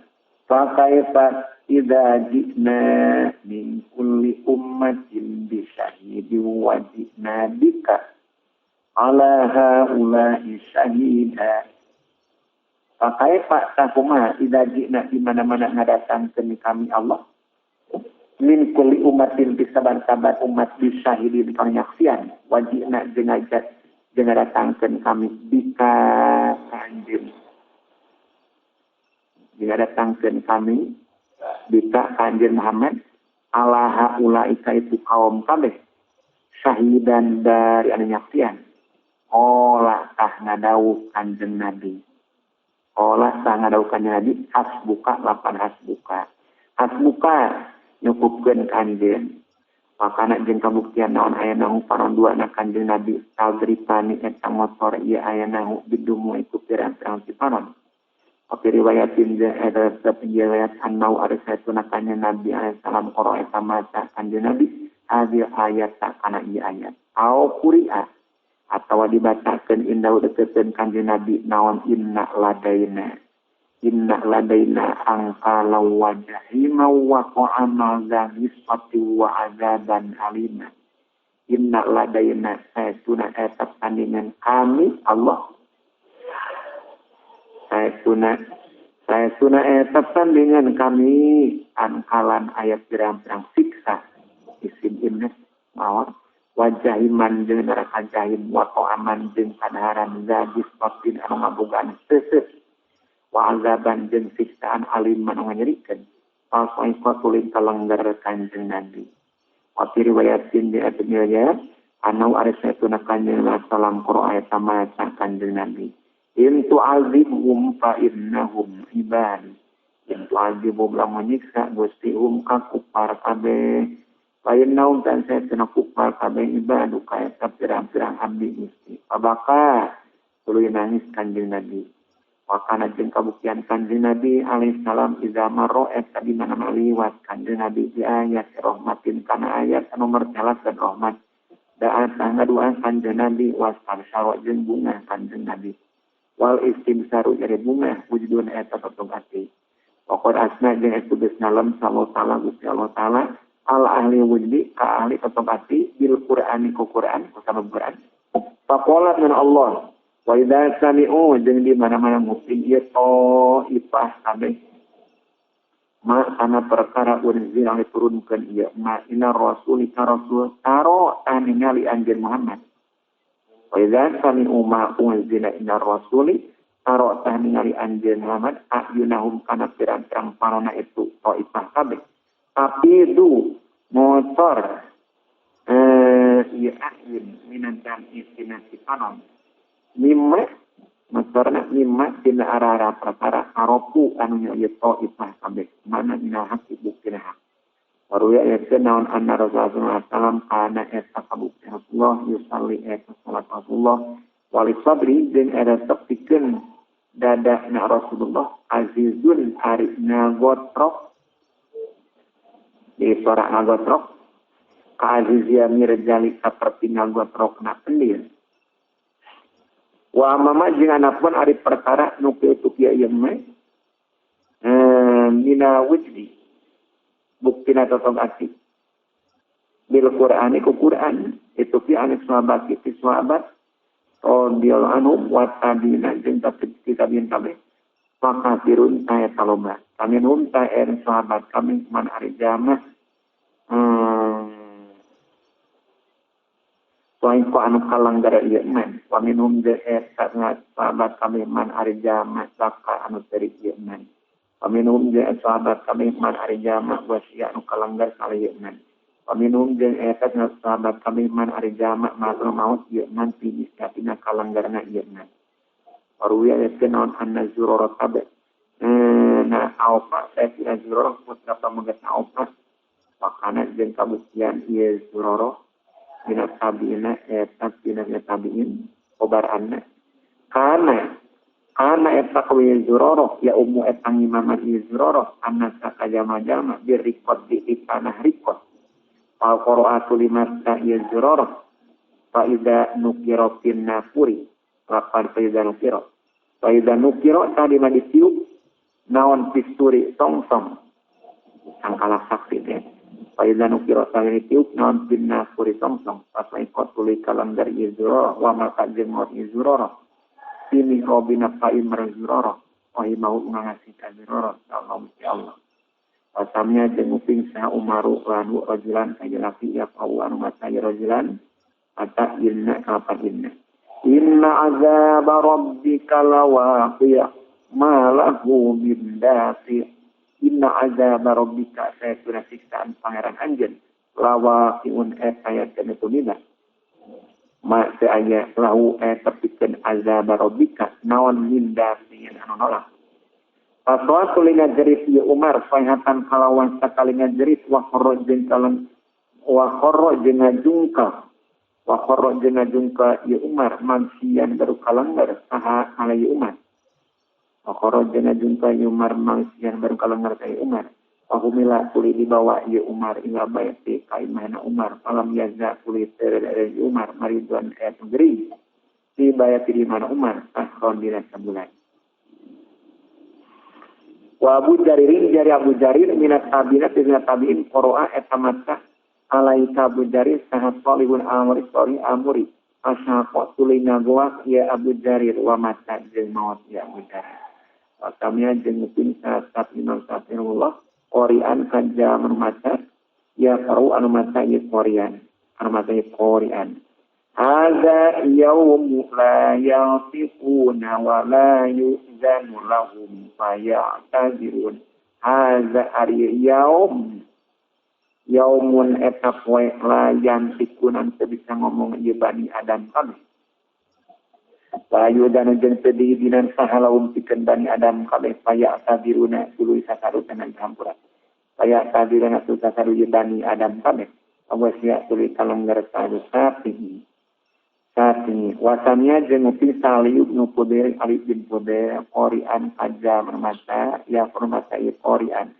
fa kaifa idza ji'na min kulli ummatin bi syahidin wa ji'na bika ala haula'i syahida. Pakai pak takuma idza ji'na di mana-mana ngadatangkeun kami Allah min kulli ummatin bi saban-saban umat bi syahidin kana nyaksian wa ji'na jeung ngajak jeung ngadatangkeun kami bika anjeun jeung ngadatangkeun kami bika anjeun Muhammad ala haulaika itu kaum kabeh syahidan dari anu nyaksian olah tah ngadawuh kanjeng Nabi olah tah ngadawuh kanjeng Nabi hasbuka lapan hasbuka hasbuka nyukupkeun kanjeng makana jeung kabuktian naon aya nahu panon dua na kanjeng Nabi tadripani eta motor ieu aya nahu bidumu iku pirang-pirang ti panon. Oke riwayatin ada tetap riwayat annau ari saytuna kanjeng Nabi alaihi salam qara eta maca kanjeng Nabi hadil ayat tak kana ieu ayat au quri'a atawa dibacakeun indahu dekeun kanjeng Nabi naon inna ladaina angkala wa jahima wa ta'amal dzamisati wa azaban alima inna ladaina saytuna eta tandingan kami Allah saytuna eta tandingan kami angkalan ayat pirang-pirang siksa isim inna mawar wajahiman jeung neraka jahim wa ta'aman jeung kadaharan dzamisati anu ngabogaan seuseuh wa azaban jeung siksaan aliman anu nganyerikeun fa tulin kalengger kanjeng Nabi wa fi riwayatin di riwayat anau ari saytuna kanjeng salam qira'a eta maca kanjeng Nabi in tu'azibhum fa innahum ibad in tu'azibhum lamun nyiksa Gusti hum ka kupar kabeh fa innahum tan saytuna kupar kabeh ibadu ka eta pirang-pirang abdi Gusti abaka tuluy nangis kanjeng Nabi wakana jeung kabuktian kanjeng Nabi alaihi salam iza marra eta di mana liwat kanjeng Nabi di ayat rahmatin kana ayat anu mertelakeun rahmat da'a ngadu'a kanjeng Nabi wastabsyara jeung bunga kanjeng Nabi wal istimsaru jadi bunga wujudun eta totong ati waqad asna jeung eta geus nalem sallallahu taala Gusti Allah taala al ahli wujdi ka ahli totong ati bil Qur'ani ku Qur'an ku sabab Qur'an faqala min Allah wa idza sami'u jeung di mana-mana nguping ieu ta'ifah kabeh ma kana perkara unzila diturunkeun ieu ma ina rasul ka rasul taro ningali anjeun Muhammad wa idza sami'u ma unzila ila rasuli taro ningali anjeun Muhammad ayunahum kana pirang-pirang panona itu ta'ifah kabeh tapi du motor ieu ayun minan dan istina si panon mimma motorna mimma dina arah-arah perkara aropu anu nya ieu ta'ifah kabeh mana dina hak buktina hak waruya eta naon anna Rasulullah sallallahu alaihi wasallam kana eta kabukti Rasulullah yusalli eta salat Rasulullah wali sabri jeung eta tepikeun dadana Rasulullah azizun ari ngagotrok di suara ngagotrok ka azizia mirjali saperti ngagotrokna pendil wa mama jeung anapun ari perkara nu kitu kieu ieu mah mina wujdi buktina totong ati bil Qur'ani ku Qur'an itu fi anik sahabat ti sahabat radhiyallahu anhum wa tabi'ina jeung tabi'in kabeh fakafirun ta taloba kaminhum ta sahabat kami man ari jamaah Soal anu kalanggar ieu man wa minhum eta sahabat kami man ari jamaah saka anu teri ieu man wa minhum sahabat kami man ari jamaah wasia anu kalanggar sale ieu man wa minhum eta sahabat kami man ari jamaah maut ieu man pi tina kalanggarna ieu man waruya eta naon anna zurara tabe na aufa saya zurara putra pamegat aufa pakana jeung kabuktian ieu zurara Minat tabiina eta tina tabiin kobar anna kana kana eta kawi Zurarah ya ummu eta ngimaman Zurarah anna sakajama-jama birikot di tanah rikot fal qira'atu limasta ya Zurarah fa idza nukira fin nafuri laqad fa idza nukira fa idza nukira tadi mah ditiup naon pisturi songsong sangkala sakti teh fa idza nukira tadi ditiup naon fin nafuri songsong pas ikot tuluy kalanggar Zurarah wa maka jeung maot Zurarah ini robina fa'im Zurarah mau ngasih ka Zurarah Allah mesti Allah pasamnya jeung nguping saha Umaru lanu rajulan kajalaki ya anu mata rajulan ata inna kalapan inna inna azaba rabbika lawaqi' ma lahu min dafi' inna azaba rabbika saytuna siksaan pangeran anjeun lawaqi'un eta ya tumina ma seaya lahu eta pikeun azaba rabbika naon min dafi'in anu nolak Paswa tuluy ngajerit ieu Umar sayhatan kalawan sakali ngajerit wa kharra jeung kalan wa kharra jeung ngajungka wa kharra jeung ngajungka ieu Umar mangsian baru kalanggar saha alai Umar wa kharra jeung ngajungka ieu Umar mangsian baru kalanggar ka Umar wa humila tuluy dibawa ieu Umar ila baiti ka imahna Umar alam yaza tuluy teu Umar mariduan ka negeri di bayati di mana Umar tahun dina sabulan Wa Abu Jaririn jari Abu Jarir minat tabi'in minat tabi'in qara'a eta mata alaika Abu Jarir saha salihun amri salih amuri ashaqa tuluy nagoak ya Abu Jarir wa mata jeung maot ya Abu Jarir wa kamya jeung nguping saat Imam Syafi'ullah qari'an kajaman mata ya qaru anu mata ya qari'an anu mata ya qari'an hadza yaumu la yantiquna wa la yu'zanu lahum faya'tazirun hadza ari yaum yaumun eta poe la yantiquna teu bisa ngomong ieu bani Adam kabeh la yu'zanu jeung teu diizinan saha lahum pikeun bani Adam kabeh faya'taziruna tuluy sasarutan hampura faya'taziruna tuluy sasaru ieu bani Adam kabeh awas ya tuluy kalengger sapi Sati wasamnya jeung nguping Saliu bin Fudail Ali bin Fudail qari'an aja mata ya mata ieu qari'an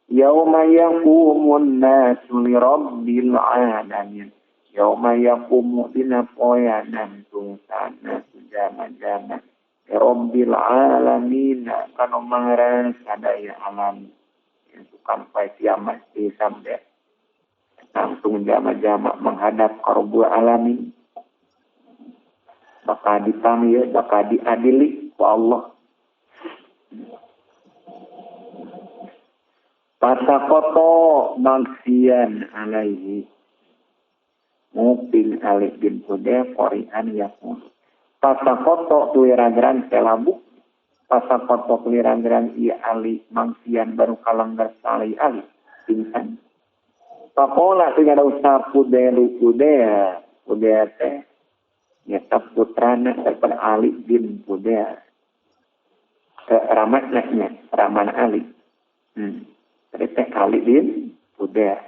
yauma yaqumun nasu li rabbil alamin yauma yaqumu dina poeana tungtana jama-jama rabbil alamin kana mangaran sadaya alam tukang poe kiamat di sampe langsung jama-jama menghadap ka Rabbul alamin bakal dipanggil, bakal diadili ku Allah. Pasakoto maksian alaihi nguping Ali bin Fudail qari'an yaqul. Pasakoto tuwirangeran telabuk, pasakoto tuwirangeran ieu Ali maksian baru kalanggar salai Ali pingsan. Pakola teu ngadausah Fudailu Fudail, Fudail teh nyata putrana daripada Ali bin Fudail. Ramannya, Raman Ali. Jadi teh Ali bin Fudail.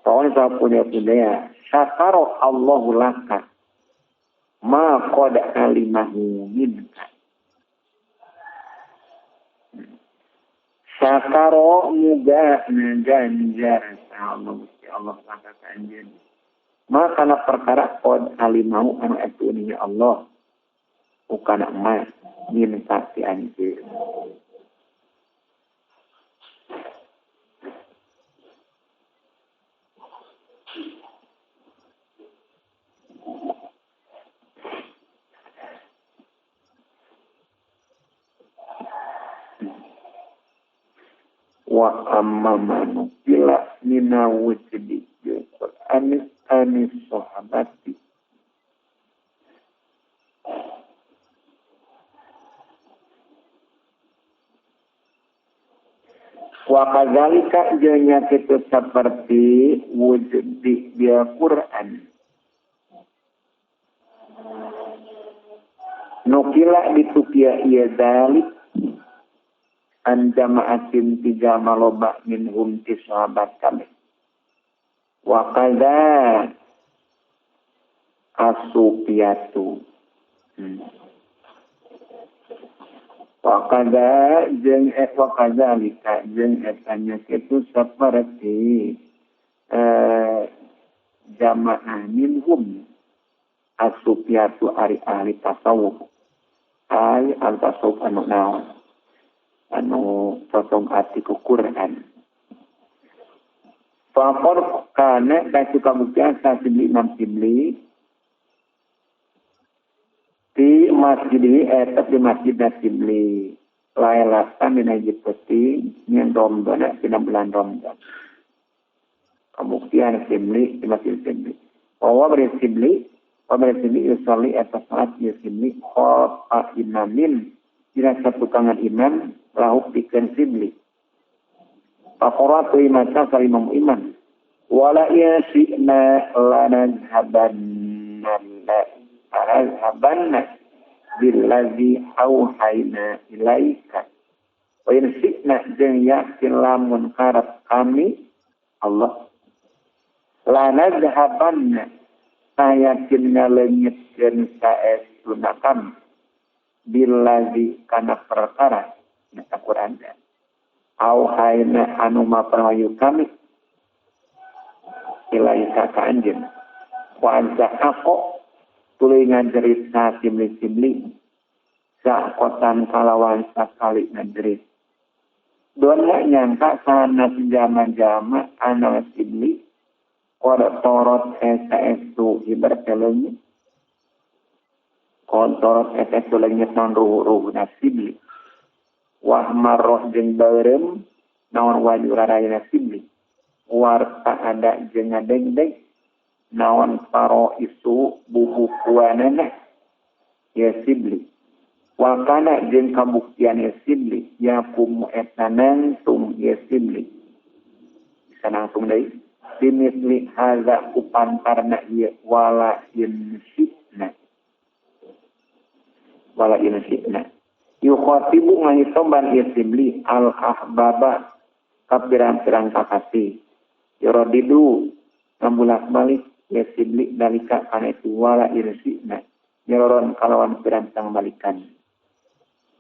Soalnya sama punya Fudail. Syakaro Allahu laka ma qad alimahu minka. Syakaro muga ngaganjar Allah Gusti Allah laka ka anjeun. Maka kana perkara qad alimau anu etuninya Allah ukana ma minta ti anjeun. Wa amma manukila mina wujdi bil Qur'ani anis sahabati wa kadzalika jeung nya kitu saperti wujdi bil Qur'an nukila ditukia ieu dalik an jama'atin tiga maloba minhum ti sahabat kami. Wa kadza Asupiatu. Wakada jeung wakadzalika jeung eta nya kitu saperti jamaah minhum asupiatu ari ahli tasawuf. Ai al tasawuf anu naon? Anu potong ati ku Quran. Faqor kana ka kabuktian sa Sibli Imam Sibli di masjid eta di masjid Sibli lailatan dina hiji peuting nyen Ramadan dina bulan Ramadan. Kabuktian Sibli di masjid Sibli. Wa bari Sibli, wa bari Sibli yusolli eta salat ieu Sibli khalfa imamin dina satukangan imam lahu pikeun Sibli. Faqaratu imam salimam imam wala yasina lanazhabanna lanazhabanna billazi auhayna ilaika wa in syi'na jeung yakin lamun karep kami Allah lanazhabanna sayakin ngaleungitkeun saestuna kami billazi kana perkara nya Quran auhayna anu maprawayu kami ilaika ka anjeun wa anzaqo tuluy ngajerit sa simli-simli sakotan kalawan sakali ngajerit dona nyangka sana jama-jama ana simli qad torot eta estu hibar teleungit qad torot eta estu leungit non ruh-ruh nasibli wah marroh jeung beureum naon waju rarayana sibli warta ada jeung ngadegdeg naon paro isu bubukuanana ya sibli wakana jeung kabuktian ya sibli yakumu eta nangtung ya sibli bisa nangtung deui bimisli hadza kupantarna ieu wala insina wala insina yukhatibu ngahitoban ieu sibli al ahbaba ka pirang-pirang kakasih yuradidu ngabulak-balik ieu sibli dalika kana itu wala irsina nyororon kalawan pirang-pirang balikan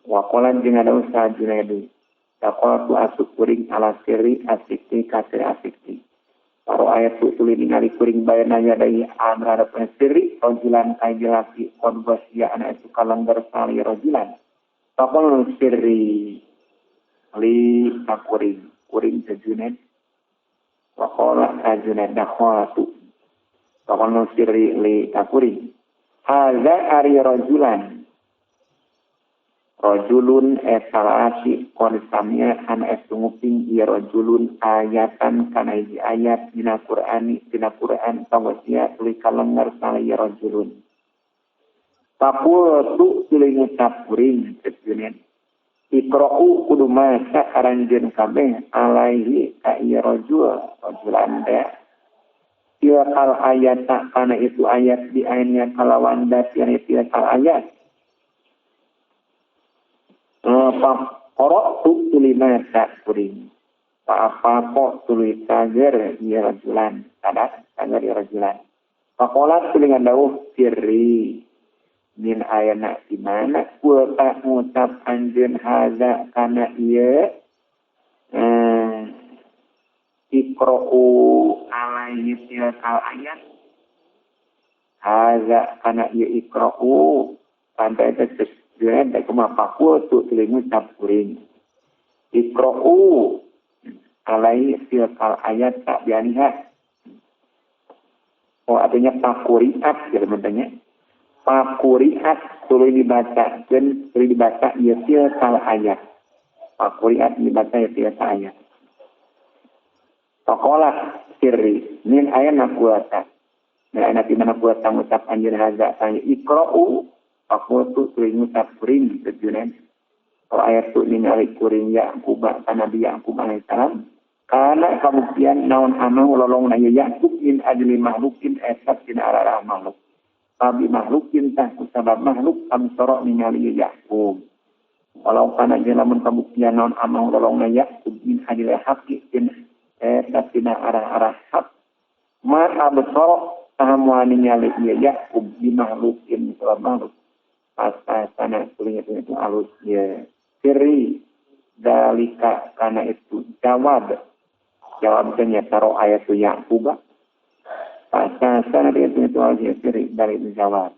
waqolan jeung ada usaha Junaidi taqaltu asuk kuring ala sirri asikti kasir asikti paro ayat tu tuluy ningali kuring bayana yadai amra sirri rojulan ka jelaki qad wasya ana itu kalanggar sali rojulan Pakol sirri li kuring kuring sejunet wakola ajunet dakhalatu pakol sirri li kuring hadza ari rajulan rajulun esalasi qad samia an esunguping ieu rajulun ayatan kana hiji ayat dina Qur'ani dina Qur'an tawasya tuluy kalengar sali rajulun Pakultu tuluy ngucap kuring sejunet Iqra'u kudu maca aranjeun kabeh alaihi ka ieu rajul rajulan teh tilkal ayat kana itu ayat di ainnya kalawan dasian tilkal ayat Faqara'tu tuluy maca kuring Fa tuluy tager ieu rajulan kada tager ieu rajulan Faqalat tuluy ngadawuh sirri min ayana di mana kulta ngucap anjeun hadza kana ieu iqra'u alaihi tilkal ayat hadza kana ieu iqra'u pantai teh sesuai da kumaha pakultu tuluy ngucap kuring iqra'u alaihi tilkal ayat tak bianiha oh artinya pakuriat gitu bentuknya Pakuriat tuluy dibaca dan tuluy dibaca ieu tilkal ayat. Pakuriat dibaca ieu tilkal ayat. Faqala sirri min ayana kuwata. Min ayana di mana kuwata ngucap anjeun hadza tanya iqra'u faqultu tuluy ngucap kuring sejunet. Kalau ayat tu ningali kuring Ya'qub ka Nabi Ya'qub alaihissalam kana kabuktian naon anu lolongna Ya'qub min ajli makhlukin eta dina arah makhluk. Abi makhlukin tah kusabab makhluk amsara ningali Ya'qub. Walau kana jeung lamun kabuktian naon amang lolongna Ya'qub min hadil haqqi in eta tina arah-arah hak ma absara Saha moal ningali ieu Yakub di makhlukin sabab makhluk. Pasasana tuluy itu alus ieu sirri dalika kana itu jawab. Jawab teh nya taro ayat Yakub. Pasasana itu alus ieu sirri dari itu jawab.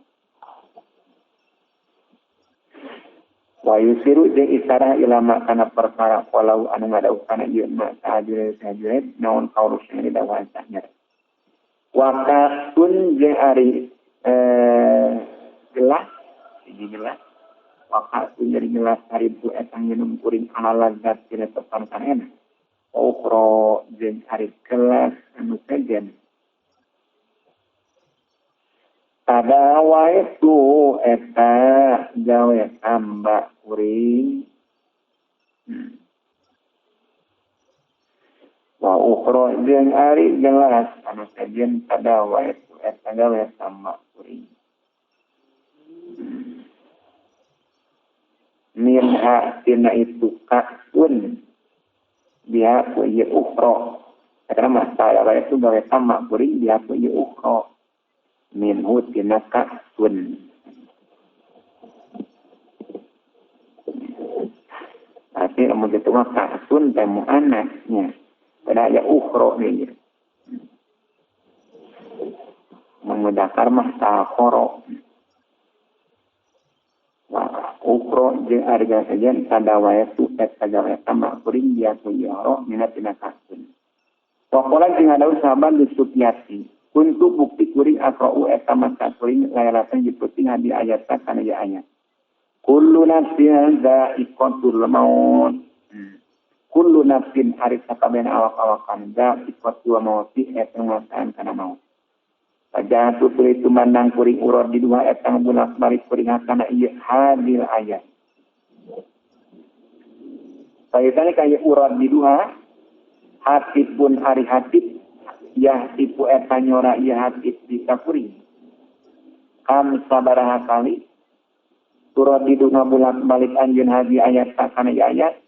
Wa yusiru jeung isarah ilama kana perkara walau anu ngadauh kana ieu ma sahajureut naon kaulus yang didawaan sahnya. Wa kasun jeung ari gelas hiji gelas wa kasun jeung gelas haribu eta nginum kuring ala lazat tina tepan kana enak. Ukhra jeung ari gelas anu sejen. Tadawaitu eta gawe tambah kuring. Wa ukhra jeung ari gelas anu sejen tadawaitu eta gawe tambah kuring. Minha tina itu kasun biha ku ieu ukhra. Eta mah tadawaitu gawe tambah kuring biha ku ieu ukhra. Minhu tina kasun. Tapi lamun kitu mah kasun teh muannasnya. Pada aya ukhra nih. Mengudakar mah takhoro. Wa ukhra jeung ari sajen tadawaitu eta gawe tambah kuring dia ku yoro mina tina kasun. Waqala jeung ada sahabat Supiati. Untuk bukti kuring akra'u eta maca kuring layalatan jiputing hadi ayat kana ieu ayat. Kullu nafsin dha'iqatul maut. Kullu nafsin ari sakabehna awak-awakan dha'iqatul maut eta nguasaan kana maut. Pajatu tuluy tumandang kuring uror di dua eta bulak balik kuring kana ieu hadil ayat. Saeutane ka ieu uror di dua hatipun ari hatip yah tipu eta nyora ieu hatip di kakuring. Kam sabaraha kali turun di dunia bulak balik anjeun hadi ayat kana ieu ayat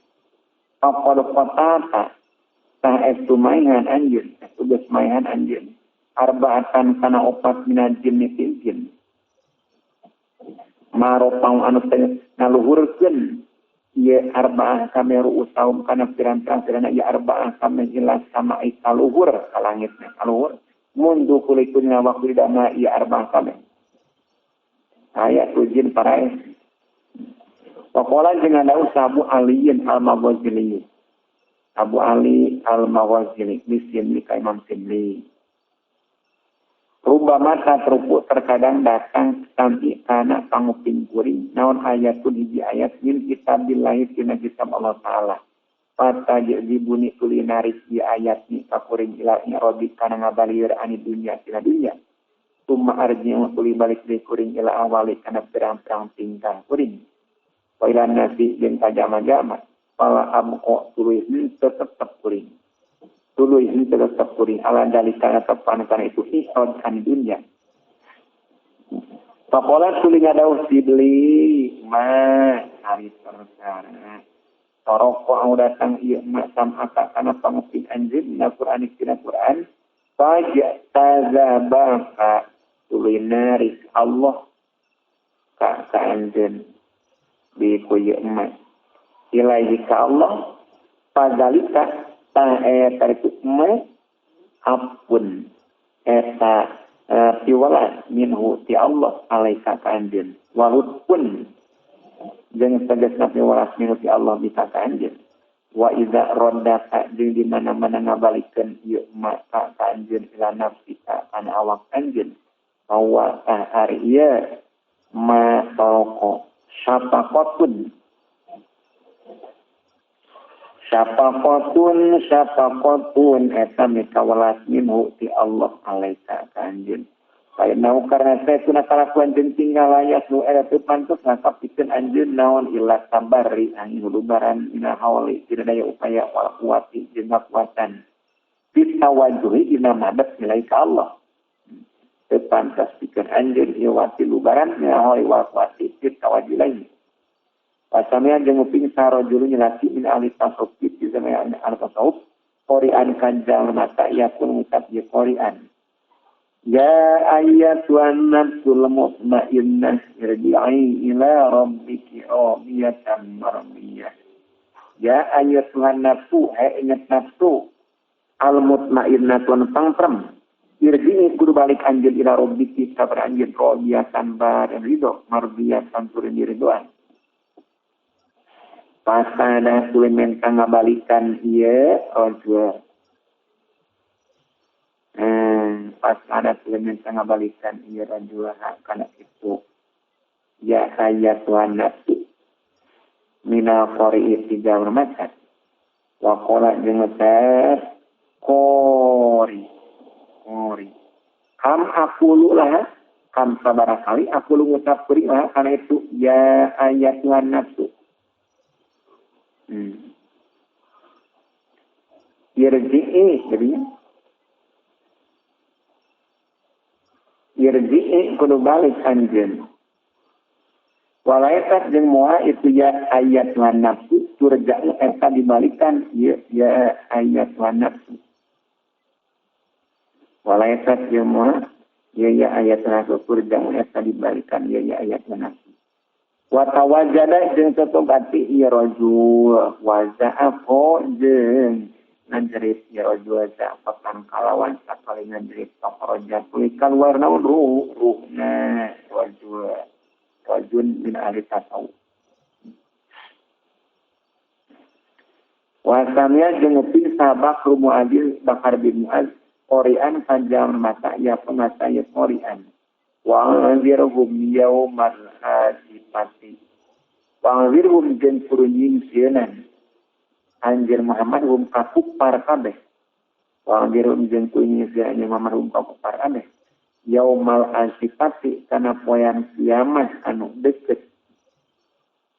faqad qatata tah estu maihan anjeun estu geus maihan anjeun arbaatan kana opat minal jinni fil jin maropang anu teh ngaluhurkeun ieu arbaah kame ru'usaum kana pirang-pirang ieu arbaah kame jelas sama kaluhur ka langitna kaluhur mundu kulikuna waktu dama ieu arbaah kame ayat jin paraeh. Waqala jeung ada Abu Ali al-Maghazili. Abu Ali al-Maghazili di ka Imam Sibli. Rubama tatruku terkadang datang sampai kana panguping kuring naon ayatun hiji ayat min kitabillahi tina kitab Allah Ta'ala. Fata jibuni tuli narik di ayat ni kakuring ila i'radi kana ngabalieur ani dunya tina dunya. Tumma arji'u tuli balik deui kuring ila awali kana pirang-pirang tingkah kuring. Wa ila nasi jeung tajama-jama fala amqo tuluy tetep kuring. Tuluy tetep kuring ala dalika tepan kana itu i'rad an dunya. Faqala tuluy ngadauh sibli ma ari perkara taroko anu datang ieu ma sam'aka kana panguping anjeun dina Qur'an dina Qur'an fajtazabaka tuluy narik Allah ka anjeun bi ku ieu ma ilaihi ka Allah fadzalika tah eta itu ma apun eta piwala minhu ti Allah alaika ka anjeun walutpun jeung tegasna piwalas minhu ti Allah bisa ka anjeun wa iza raddaka jeung di mana-mana ngabalikeun ieu ma ka anjeun ila nafsika kana awak anjeun bahwa tah ari ieu ma taroko syafaqatun syafaqatun syafaqatun eta mikawelas minhu ti Allah alaika ka anjeun. Kainau karena saya tuna kalakuan jeung tinggal layas nu eta teu pantes ngakapikeun anjeun naon illa sabari angin lubaran ina hauli tina daya upaya wal quwati jeung kakuatan bitawajuhi dina madep nilai ka Allah. Teu pantes pikeun anjeun ieu wati lubaran ina hauli wal quwati bitawajuhi. Pasamea jeung nguping sarojulu nyelaki min ahli tasawuf di zaman ahli tasawuf qori'an kanjal mata yakun ngucap ye qori'an Ya ayyatuhan nafsul mutmainnah irji'i ila rabbiki radiyatan mardiyah. Ya ayyatuhan nafsu, hai ingat nafsu al mutmainnah tuan pangprem. Irji'i kudu balik anjeun ila rabbiki ka anjeun radiyatan baren ridho, mardiyatan turun diridhoan. Pasada tuluy menta ngabalikan ieu rajul. Pas ada elemen ngabalikan ieu rajul kana itu ya ayatuhan nafsu minal qari'i tiga bermacan wa qala jeung ngucap qori qori kam aqulu lah kam sabaraha kali aqulu ngucap kuring lah kana itu ya ayatuhan nafsu irji'i jadinya irji'i kudu balik anjeun walaitat jeung moa itu ya ayat wan nafsu turja'u eta dibalikan ya, ya ayat wan nafsu walaitat jeung moa ya ya ayat nafsu turja'u eta dibalikan ya ya ayat wan nafsu wa tawajada jeung tetugati ieu rajul waza'afo jeung ngajerit ya rajul za'fatan kalawan sakali ngajerit tokroja tuluy kaluar naon ruhna rajul rajul min ahli tasawuf wa samia jeung nguping sahabat Muadz Bakar bin Muadz qori'an panjang mata ya pemata ya qori'an wa anzirhum yaumal azifati wa anzirhum jeung kudu nyingsieunan anjir Muhammad hum kakupar kabeh wa anzirhum jeung kudu nyingsieunan Muhammad hum kakupar kabeh yaumal azifati kana poean kiamat anu deket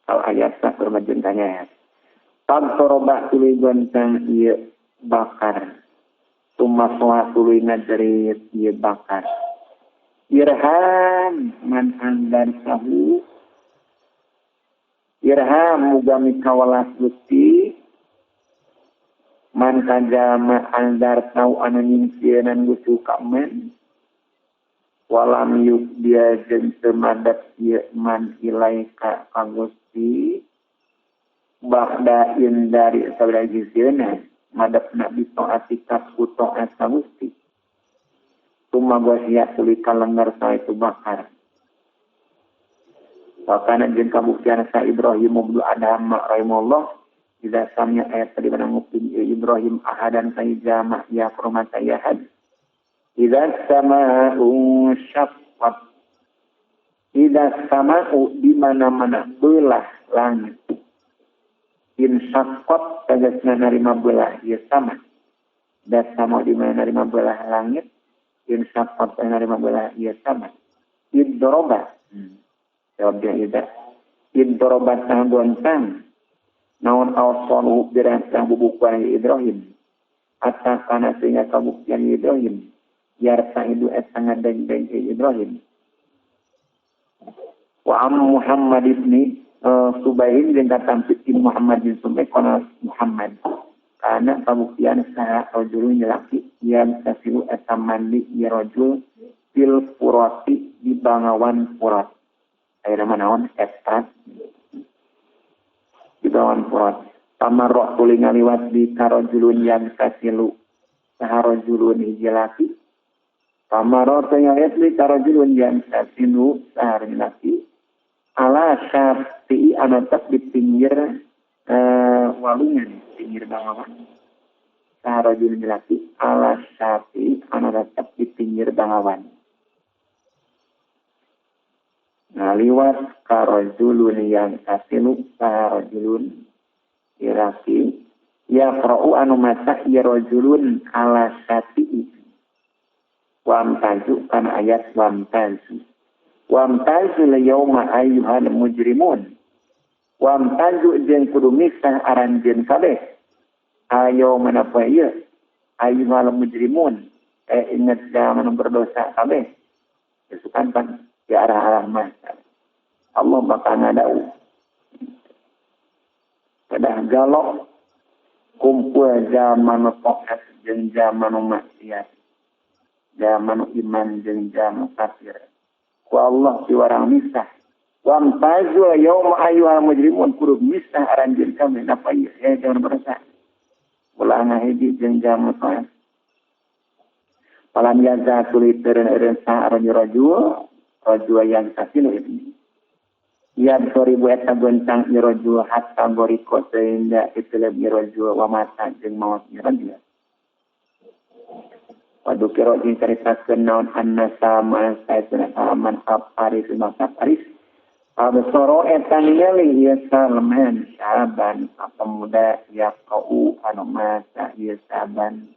al ayat sakurmajun tanya tantoroba tuluy goncang ieu bakar tumasoha tuluy ngajerit ieu bakar irham man andar sahu irham muga mikawelas Gusti man kajama andar tau anu nyingsieunan Gusti ka men walam yuk dia jeung teu madep ieu man ilaika ka Gusti ba'da indari sabada sieuna madepna bi taatika ku taat ka Gusti tumagosia tuluy kalengger sa itu bakar wakana jeung kabuktian sa Ibrahim ibnu Adham rahimahullah idza samia ayat tadi mana nguping Ibrahim ahadan saijama ya kurmata yahad idza sama'u syaqqat idza sama'u di mana-mana belah langit insyaqqat tegasna narima belah ieu sama da sama di mana narima belah langit insyaqqat narima belah ieu sama idroba jawab dia idza idroba tah goncang naon awsalu birantang bubukuan Ibrahim atas kana sehingga kabuktian Ibrahim yarta itu eta ngadeng-deng Ibrahim wa am Muhammad ibni Subahin jeung katampi Muhammad bin Subaih kana Muhammad kana kabuktian saha rajulun laki yang tasilu eta mandi ya rajul fil purati di bangawan purat aya nama naon eta di bangawan purat pamarok tuluy ngaliwat di karajulun yang tasilu saha rajulun hiji laki pamarok tuluy ngaliwat di karajulun yang tasilu saha laki ala syafi'i anu di pinggir walungan pinggir bangawan saha rajulun laki ala syafi'i anu tetep di pinggir bangawan ngaliwat karajulun yang tasilu saha rajulun iraki yaqra'u anu maca ya rajulun ala syafi'i wamtazu kana ayat wamtazu wamtazu yauma ayyuhal mujrimun wamtazu jeung kudu misah aranjeun kabeh ayo manapa ieu ayyuhal mujrimun ingat jangan berdosa kabeh itu kan pan di arah-arah mah Allah bakal ngadau kedah galok kumpul zaman taat jeung zaman maksiat. jalma nu iman jeung jalma kafir ku Allah piwarang misah wamtazul yauma ayyuhal mujrimun kudu misah aranjeun kami napa ieu jangan berdosa ulah ngahiji jeung jalma taat falam yaza tuli teureun sa rajul rajul yang kasilu ibni ya soribu eta goncang irojul hatta goriko sehingga iteleb irojul wa mata jeung maot irojul. Waduh kiro jeung caritakeun naon anna sama sayyidina Salman Paris masa Paris. Absoro eta ningali ieu Salman saban pemuda yaqau anu mata ieu saban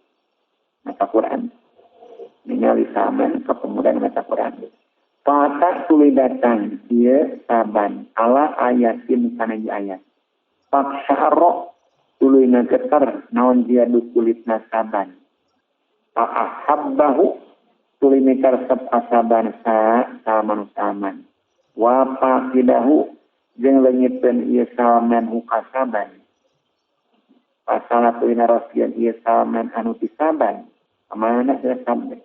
mata Quran. Ningali Salman ka pemuda mata Quran. Patak tuluy datang ieu saban ala ayatin kana ayat. Paksaro tuluy ngageter naon dia du kulitna saban. Ahabbahu tuluy mikaresep asaban sa salman saman. Wa paqidahu jeung leungiteun ieu salman hukasaban. Pasala tuluy naroskeun ieu salman anu ti saban. Amanah cenah sampe.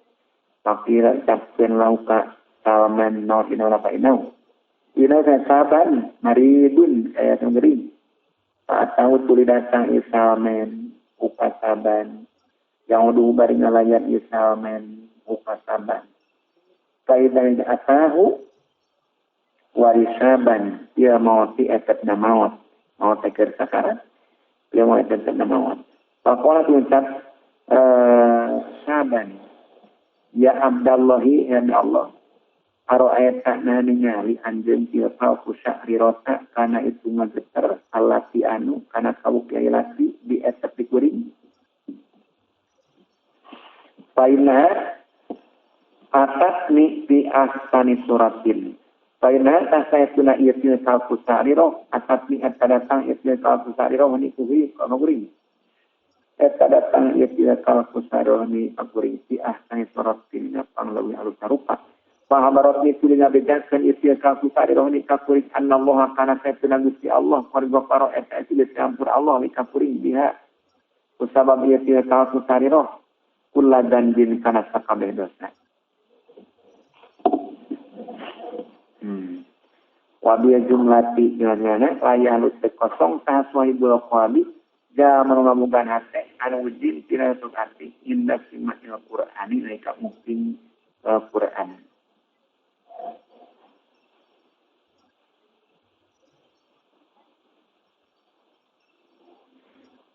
Pakira capkeun lauka Salman naon inau lapa inau. Inau saya saban maridun saya gering. Saat tahu tuli datang Salman upasaban. Yang uduh bari ngalayan Salman upasaban. Kaidan atahu warisaban ia mauti etetna maut. Maut teker sakarat. Ia maut etetna maut. Pakola ucap saban. Ya Abdallahi ya Allah. Aro'aita na ningali anjeun ieu palku sya'rirota kana itu ngageter alati anu kana kawuk ieu lati di eta pikuring Paina atat ni bi ahsani suratin Paina tasaytuna ieu til kalku sya'riro atat ni eta datang ieu til kalku sya'riro ni kuwi kana kuring eta datang ieu til kalku sya'riro ni kuring bi ahsani suratin pangleuwih alus sarupa Pahabarot ni tuli ngabejakeun ieu kalku sya'riro ni kakuring annallaha kana saytuna Gusti Allah qad ghafara eta itu geus ampun Allah li kakuring biha kusabab ieu til kalku sya'riro kula danbin kana sakabeh dosa. Wa bi jumlati nyana layah teu kosong sah sahibul qalbi jalma ngamugan hate anu wujud tina sok hati inda simail Qur'ani laika mungkin Qur'an.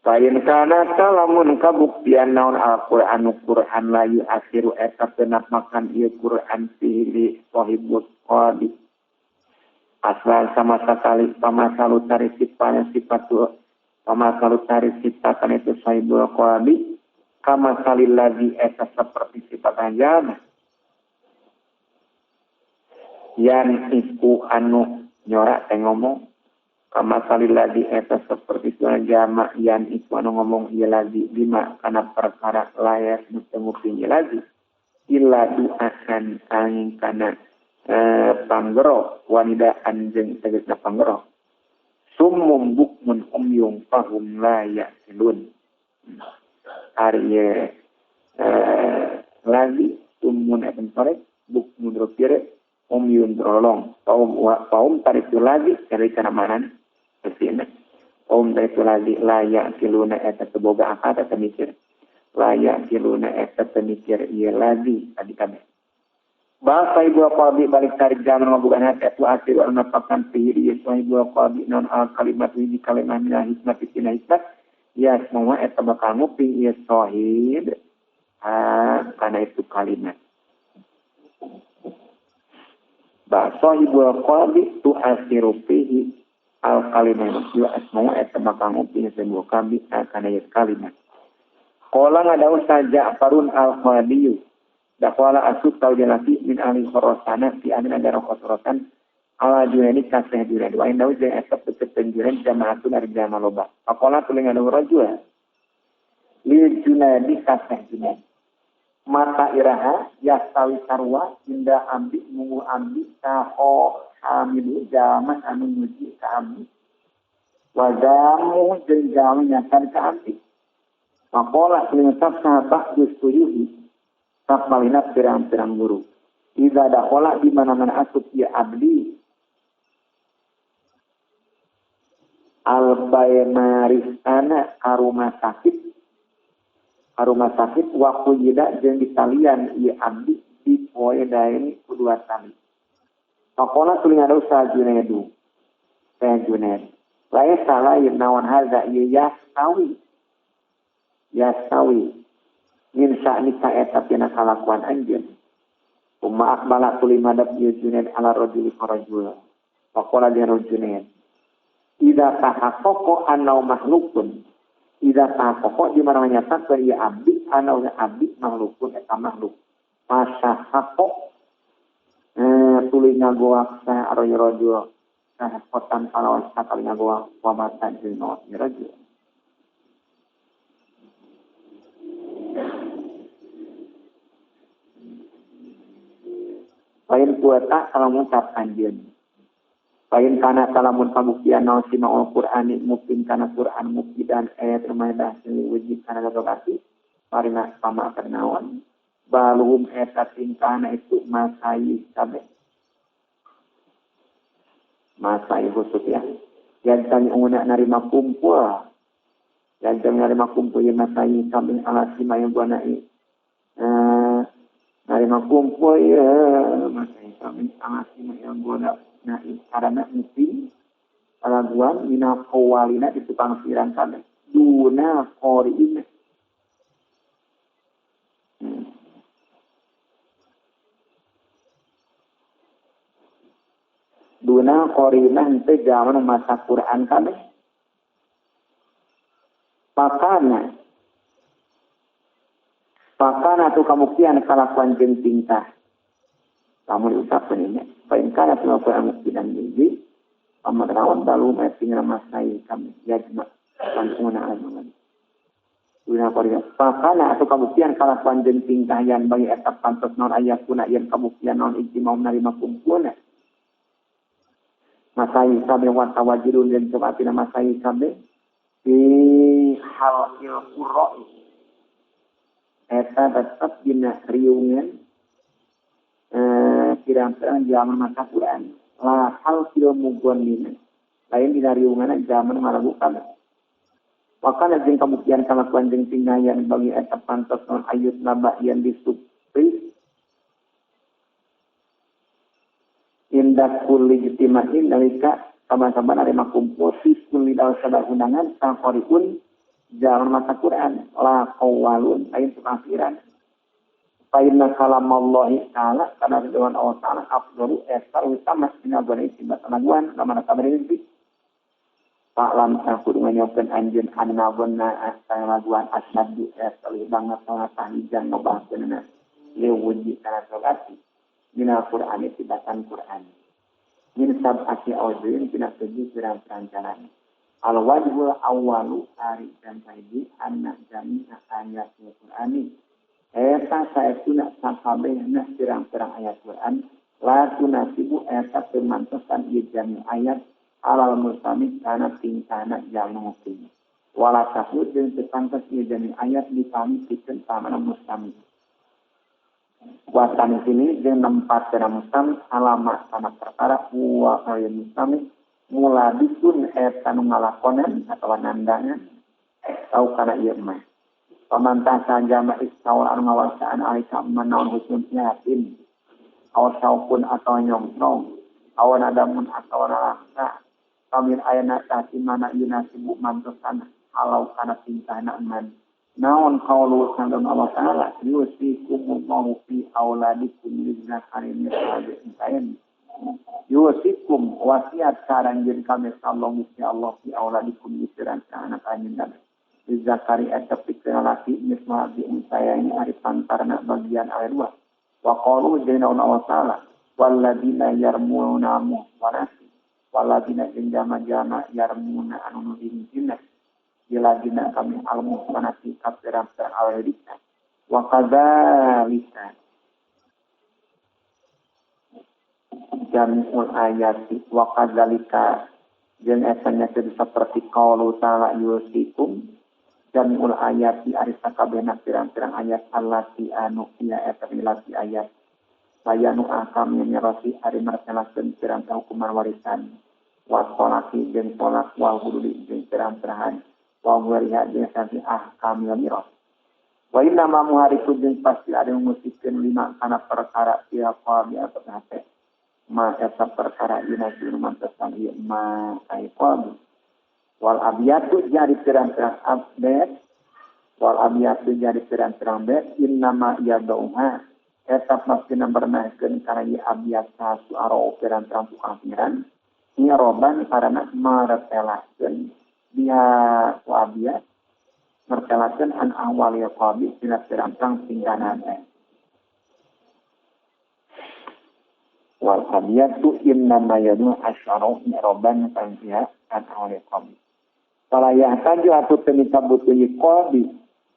Kain kana lamun kabuktian naon Al-Qur'anu Qur'an layu akhiru eta makan ieu Qur'an fihi sahibul qalbi asal sama sekali pamasalu tari sipatnya sifat pamasalu tari sifatan itu sahibul qalbi kama salil ladzi eta seperti sifat anjana yan iku anu nyorak teh ngomong kama salil ladzi eta seperti suara jama yan iku anu ngomong ieu ladzi bima kana perkara layas nu teu nguping ieu ladzi illa du'akan angin kana panggero wanidaan jeung tegasna panggero summum bukmun umyum fahum la ya'qilun ari ladzi summun eta sore bukmun rupire umyun rolong paum wa paum taritu ladzi dari kana manan kesina om taritu ladzi layak kiluna eta teu boga akal eta mikir layak kiluna eta teu mikir ieu ladzi tadi kabeh bahasa ibu qalbi balik tarik jalan ngabugan hati atu asir wa nafakan fihi ieu sahibul qalbi non al kalimat di kalimah minal hikmah tina hikmah ya semua eta bakal nguping ieu sahib kana itu kalimat sahibul qalbi tu asiru fihi al kalimah ya asma'u eta bakal nguping sebuah qalbi kana ieu kalimat qala ngadau saja Ja'farun al Qadiyu daqala asub tau jalati min ahli Khurasana fi amin adara Khurasan ala junani kaseh junan wa indahu jeung eta peuteun junan jamaatun ari jama loba faqala tuluy ngadau rajul li junadi kaseh junan mata iraha yastawi sarwa inda ambi mungu ambi saho hamidu jama anu muji ka ambi wa jamu jeung jama nyakan ka ambi maqala tuluy ngucap saha ba'du suyuhi Sapalina pirang-pirang guru. Idza dakhala di mana-mana asup ya abdi al-baymaristana ka rumah sakit wa quyida jeung ditalian ieu abdi di poe daeni ku dua tali. Faqala tuluy ngadawu sa Junaid. Junaid. Laisa lain naon hadza ieu yastawi min sa'nika eta tina kalakuan anjeun. Umma akbala tuluy madep ieu Junaid ala rajuli ka rajul. Faqala li Junaid, idza tahaqqaqa annahu makhlukun. Idza tahaqqaqa di mana nyatakeun ieu abdi annahu abdi makhlukun eta makhluk. Masahaqqo tuluy ngagoak sa rajul sahakotan kalawan sakali ngagoak wa mata jeung maot ieu rajul. Lain kuota kalau ngucap anjeun. Lain kana kalamun kabuktian naon sima Al-Qur'ani mupin kana Qur'an mupidan ayat rumadah wujud kana gagabati parina pama naon baluhum eta tingkahna itu masai kabeh. Masai khusus ya. Yang tanya narima kumpul. Yang narima kumpul ya masai kabeh ala sima yang buanai. Narima kumpul ya masai kabeh ala sima yang buanai. Nah, karena mesti kalaguan mina qawalina di tukang siran kabeh duna qori'in. Duna qori'ina henteu zaman masa Quran kabeh. Pakana tu kamuktian kalakuan jeung tingkah. Kamu diucapkan ini. Paingkana tu apa amuktian jadi pamarawan dalu mai tinggal masai kami yajma langsung amangan. Duna qori'ina pakana atau kabuktian kalakuan jeung tingkah yan bagi eta pantos naon aya kuna yen kabuktian naon ijtima narima kumpulna. Masai kabe wa tawajidun dan coba tina masai kabe di halil qurra'i eta tetep dina riungan pirang-pirang zaman masa Quran la halil mugonnina lain dina riungan zaman ngalagu kabe wakana jeung kabuktian kalakuan jeung tinggayan bagi eta pantos non ayut laba yang disupri indah kulli ijtima'in nalika saban-saban narima kumpul fi kulli dawsada undangan saqoriun jalan masa Quran la qawalun lain tukang siran fa inna kalamallahi ta'ala kana dewan Allah ta'ala afdalu eta utama dina bani tibatan laguan lamana kabar ini Pak lam kudu nganyokeun anjeun anna gonna laguan asyaddu eta leuwih banget pangatahijan ngobahkeunna leuwih kana sogati minal Qur'ani tibatan Qur'an min sab'ati awjuhin tina tujuh pirang-pirang jalan al wajhul awwalu ari dan kahiji anna jami'a ayat Qur'ani eta saestuna sakabehna pirang-pirang ayat Qur'an la tunasibu eta teu mantosan ieu jami ayat alal mustami kana tingkahna jalma mukmin wala tahud jeung teu pantes ieu jami ayat dipami pikeun pamana mustami Wasani sini jeung nempat kana mustami alama kana perkara wa kaya mustami mulabikun eta nu ngalakonan atawa nandangan tau kana ieu mah pamantah sajama istawa anu ngawasaan alika manaon husnul yakin aw saupun atau nyongkrong aw nadamun atau nalangsa kamin ayana tati mana yunasibu mantosan halau kana tingkahna man naon qaulu sallallahu Allah ta'ala yusikumullahu fi auladikum lizzakari mithlu unsayain yusikum wasiat karanjeun kami sallallahu Allah fi auladikum misiran ka anak anjeun kami lizzakari eta pikeun lalaki mithlu unsayain ari pantarna bagian awe dua wa qalu jeung naon Allah ta'ala walladina yarmuna muhsanati walladina jeung jama-jama yarmuna anu nuding zina Jiladina kami al-muhsanati kafiran al-ridna wa kadzalika jami'ul ayati wa kadzalika jeung eta nya seperti qaulu ta'ala yusikum Jamiul ayat di ari sakabehna pirang-pirang ayat allati anu ieu eta lati ayat bayanu ahkam mirasi ari martelakeun pirang hukuman warisan wa talaqi jeung talaq wal hududi jeung pirang-pirahan wa wariha jeung santi ahkam miras wa inna ma muhariku jeung pasti ada ngusikeun lima kana perkara ieu qami atau hate ma eta perkara ieu mantesan ieu ma ai qami wal abiyatu jadi pirang-pirang abet wal abiyatu jadi pirang-pirang bet innama yadauha eta pasti nambernahkeun kana ieu abiyat sasu aro pirang-pirang kafiran ngiroban karena martelahkeun dia ku abiyat martelahkeun an awal ya qabi dina pirang-pirang tingganan teh wal abiyatu innama yadu asyara ngiroban kan dia an awal ya qabi fala yahtaju atu teu butuh qalbi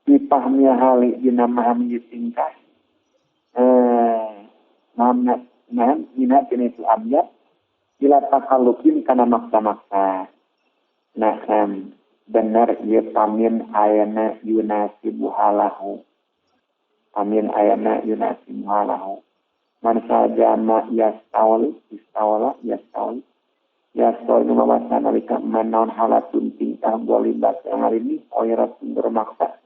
bi fahmi hali dina memahami tingkah nah ina tina itu abiyat ila takallukin kana maksa-maksa. Nah bener ieu pamin ayana yunasibu halahu pamin ayana yunasibu halahu man sajama yastawl istawla yastawl yastawl nu mawasa nalika manaon halatun tingkah bolibat yang hari ini oiratun bermaksa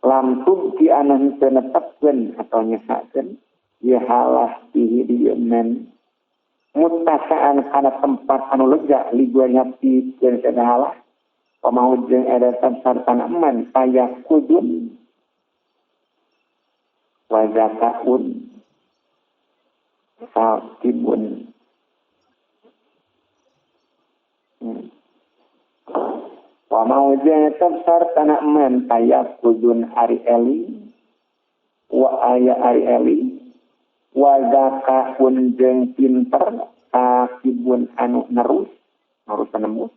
lam tubki anu henteu netepkeun atau nyesakeun ieu halah pihi di men mutasaan kana tempat anu lega liguanya pikeun kana halah pamahu jeung eresan sartana eman payakudun wa zakaun saqibun wa maujeng sartana eman payakudun ari eli wa aya ari eli wa zakaun jeung pinter saqibun anu nerus nerus penembus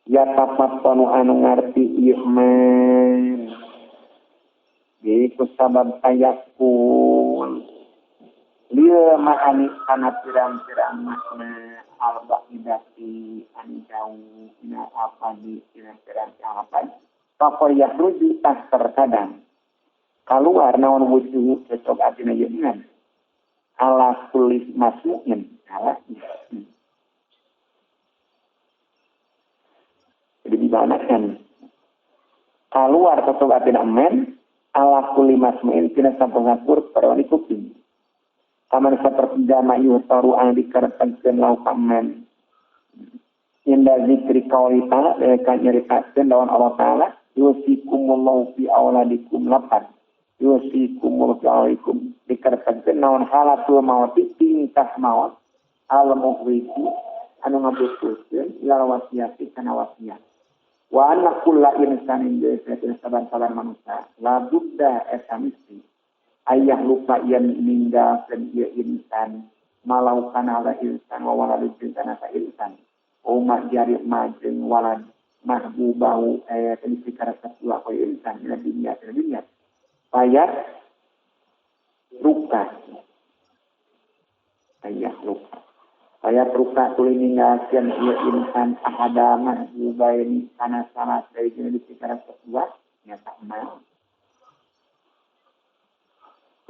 ya tafattanu anu ngarti ieu men jadi ku sabab tayakun lil ma'ani kana pirang-pirang makna al-ba'idati anu jauh ina apa di pirang-pirang apa fakor yahruju tas terkadang kaluar naon wujuh cocok atina ieu men ala kulis masmu'in ala jadi dibanakan kaluar cocok atina men ala kulli masmu'in tina sampurna perwani kuping kaman saperti jama yuhtaru anu dikerepkeun lau kamen inda zikri qauli ta'ala ka nyaritakeun lawan Allah Ta'ala yusikumullahu fi auladikum lapan yusikumullahu fi auladikum dikerepkeun naon halatul maut tingkah maut al muhriku anu ngabutuhkeun ila wasiati kana wasiat wa anna kulla insanin jazaa'un saban-saban manusia la budda eta mesti ayah lupa yang meninggalkan ia insan malau kana ala insan wa walad insan asa insan umah jari majeng walad mahbubahu ayat ini sikara dua ko insan ila dunia ila dunia payah ruka ayah luka payah ruka tuluy ninggalkeun ieu insan ahada mahbubaini kana salah dari jenis sikara dua nyata mal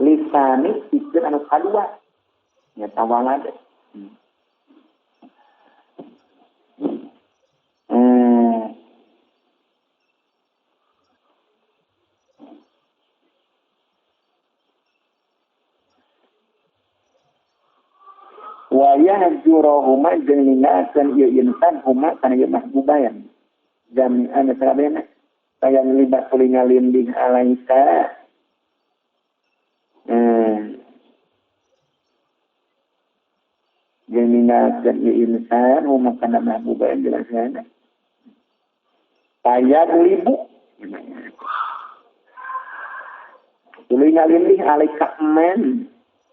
lisani pikeun anu kadua nyata walad wa yahjuruhuma jeung ninggalkeun ieu insan huma kana ieu mahbubayan jami'an sabena sayang libat tuluy ngalindih alaika jeung ninggalkeun ieu insan huma kana mahbubayan jelasna tayaglibu tuluy ngalindih alaika men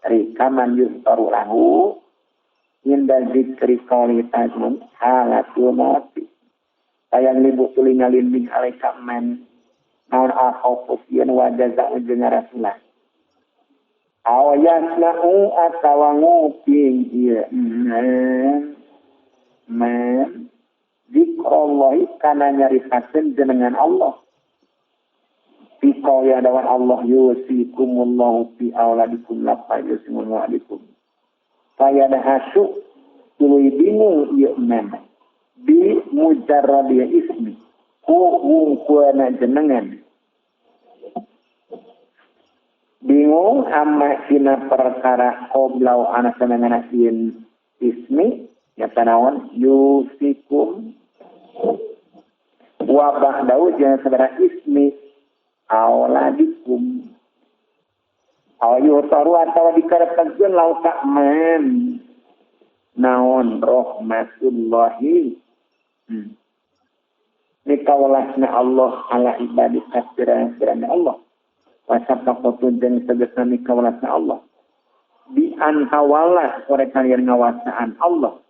rikaman yustaru lahu inda zikri qouli ta'ala halatul maut sayang libu tuluy ngalindih alaika men naon al-khaufu sieun wa jazaa'u jeung rasulah aw yasna'u atawa nguping ieu men men Zikrullahi kana nyaritakeun jenengan Allah. Fi qauli dawan Allah yusikumullahu fi auladikum la yusikumullahu alaikum. Fayadhasu tuluy bingung ieu men bi mujarradi ismi ku wungkuana jenengan. Bingung amma dina perkara qoblau ana sanangana sieun ismi ya tanawan yusikum wa ba'dau jeung sabara ismi auladikum aw yutaru atawa dikarepkeun lau ta'man naon rahmatullahi ni kawalasna Allah ala ibadi kafiran Allah wasapaqatun jeung tegasna ni kawalasna Allah bi an hawalah ore kalian ngawasaan Allah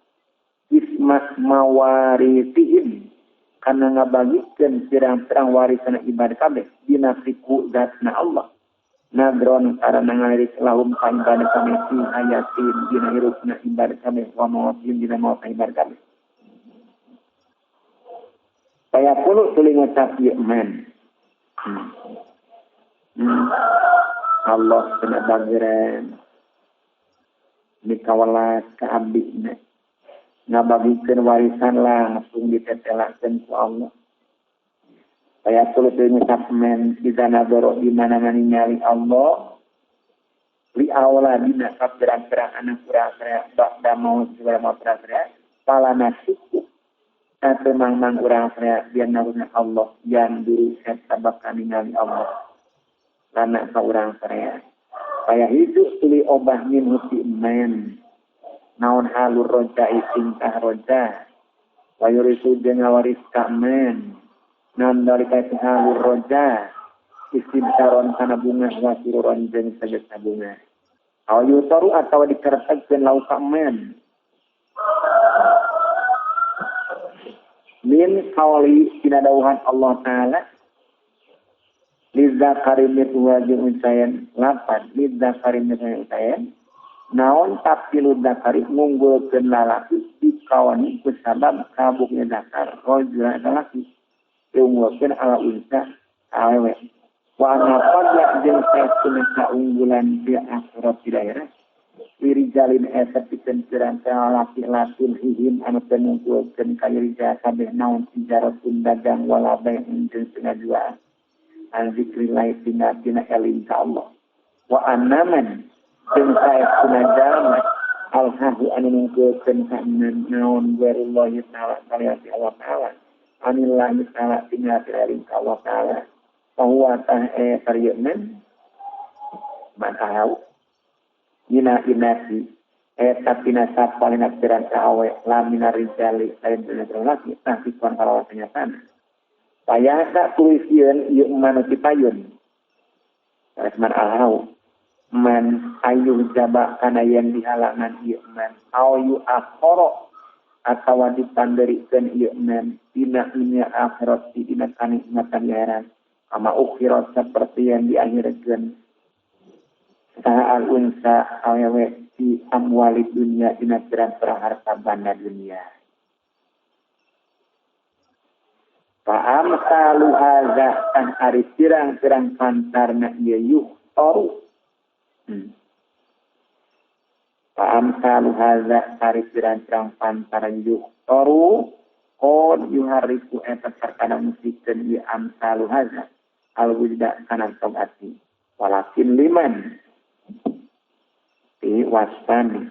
ismas mawaritihim kana ngabagikeun pirang-pirang warisan ibadah kabeh dina siku zatna Allah nadron karana ngalirik lahum ka ibadah kabeh fi hayatin dina hirupna ibadah kabeh wa mautin dina maut ibadah kabeh. Kaya puluh tuluy ngucap ieu men. Allah kena bagiran ni kawalas ka abdi na ngabagikeun warisan langsung ditetelakeun ku Allah. Kaya tuluy ngucap men iza nadoro di mana-mana ningali Allah li auladina ka pirang-pirang anak urang ba'da maut segala maut urang pala nasiku atau mang-mang urang biar naruna Allah yang diri serta bakal ningali Allah lana ka urang saya kaya hidup tuluy obah min huti men naon halur roja tingkah roja wayurisu jeung ngawaris ka men naon dalika halur roja istibsaron kana bunga wasiruron jeung sagesna bunga aw yutaru atawa dikertegkeun lau ka men min qawli dina dawuhan Allah Ta'ala lidzakari mithlu hadzil unsayain lapan lidzakari mithlu unsayain naon tapilu dzakari ngunggulkeun lalaki dikawani ku sabab kabuknya zakar rajul lalaki diunggulkeun ala unsa awewe wa anna fadla jeung saestuna kaunggulan di akhirat di daerah wirijalin eta pikeun pirang-pirang lalaki latun hihim anu teu nungkulkeun ka rijal kabeh naon tijaratun dagang wala bai'un jeung pengajuan an zikrillah tina tina eling ka Allah wa annaman jeung saestuna jalma alhahu anu nungkulkeun ka naon warullahi ta'ala kalian Allah ta'ala anillahi ta'ala tina tina eling ka Allah ta'ala bahwa tah karyeun man ahau Ina inasi eta tina sapalina pirang awe lamina rijali lain dina laki tahqiqan kalawan kenyataan payasa tulisieun ieu manu payun man alhau man ayu jaba kana yen dihalangan ieu man au yu akhara atawa dipanderikeun ieu man dina dunya akhirat dina kanikmatan akhirat kama ukhirat seperti yang diakhirkeun saha al-unsa awewe di amwali dunia dina pirang-pirang harta banda dunia. Fa'amsalu hadza kan ari pirang-pirang pantarna ieu yuhtaru. Fa'amsalu hadza ari pirang-pirang pantarna yuhtaru qad yuhariku eta perkara musikeun ieu amsalu hadza al-wujda kana ati walakin liman wasfani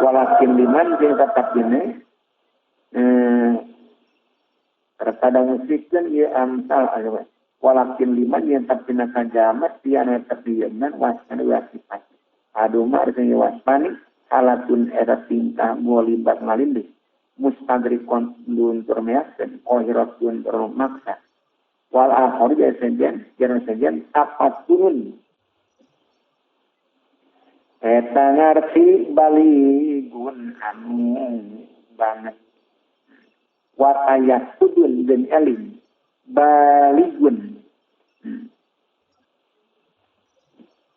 walakin liman jeung tetap ini terkadang musikeun ieu amsal walakin liman yang tetap kajamat tiana tepieunan wasfani wasifat aduh mah jeung wasfani halatun eta tingkah ngolibat ngalindih mustadrikon luntur measkeun qahiratun maksa wal akhir jangan saja tapat turun eta ngarti baligun anu banget watayasudun dan eling baligun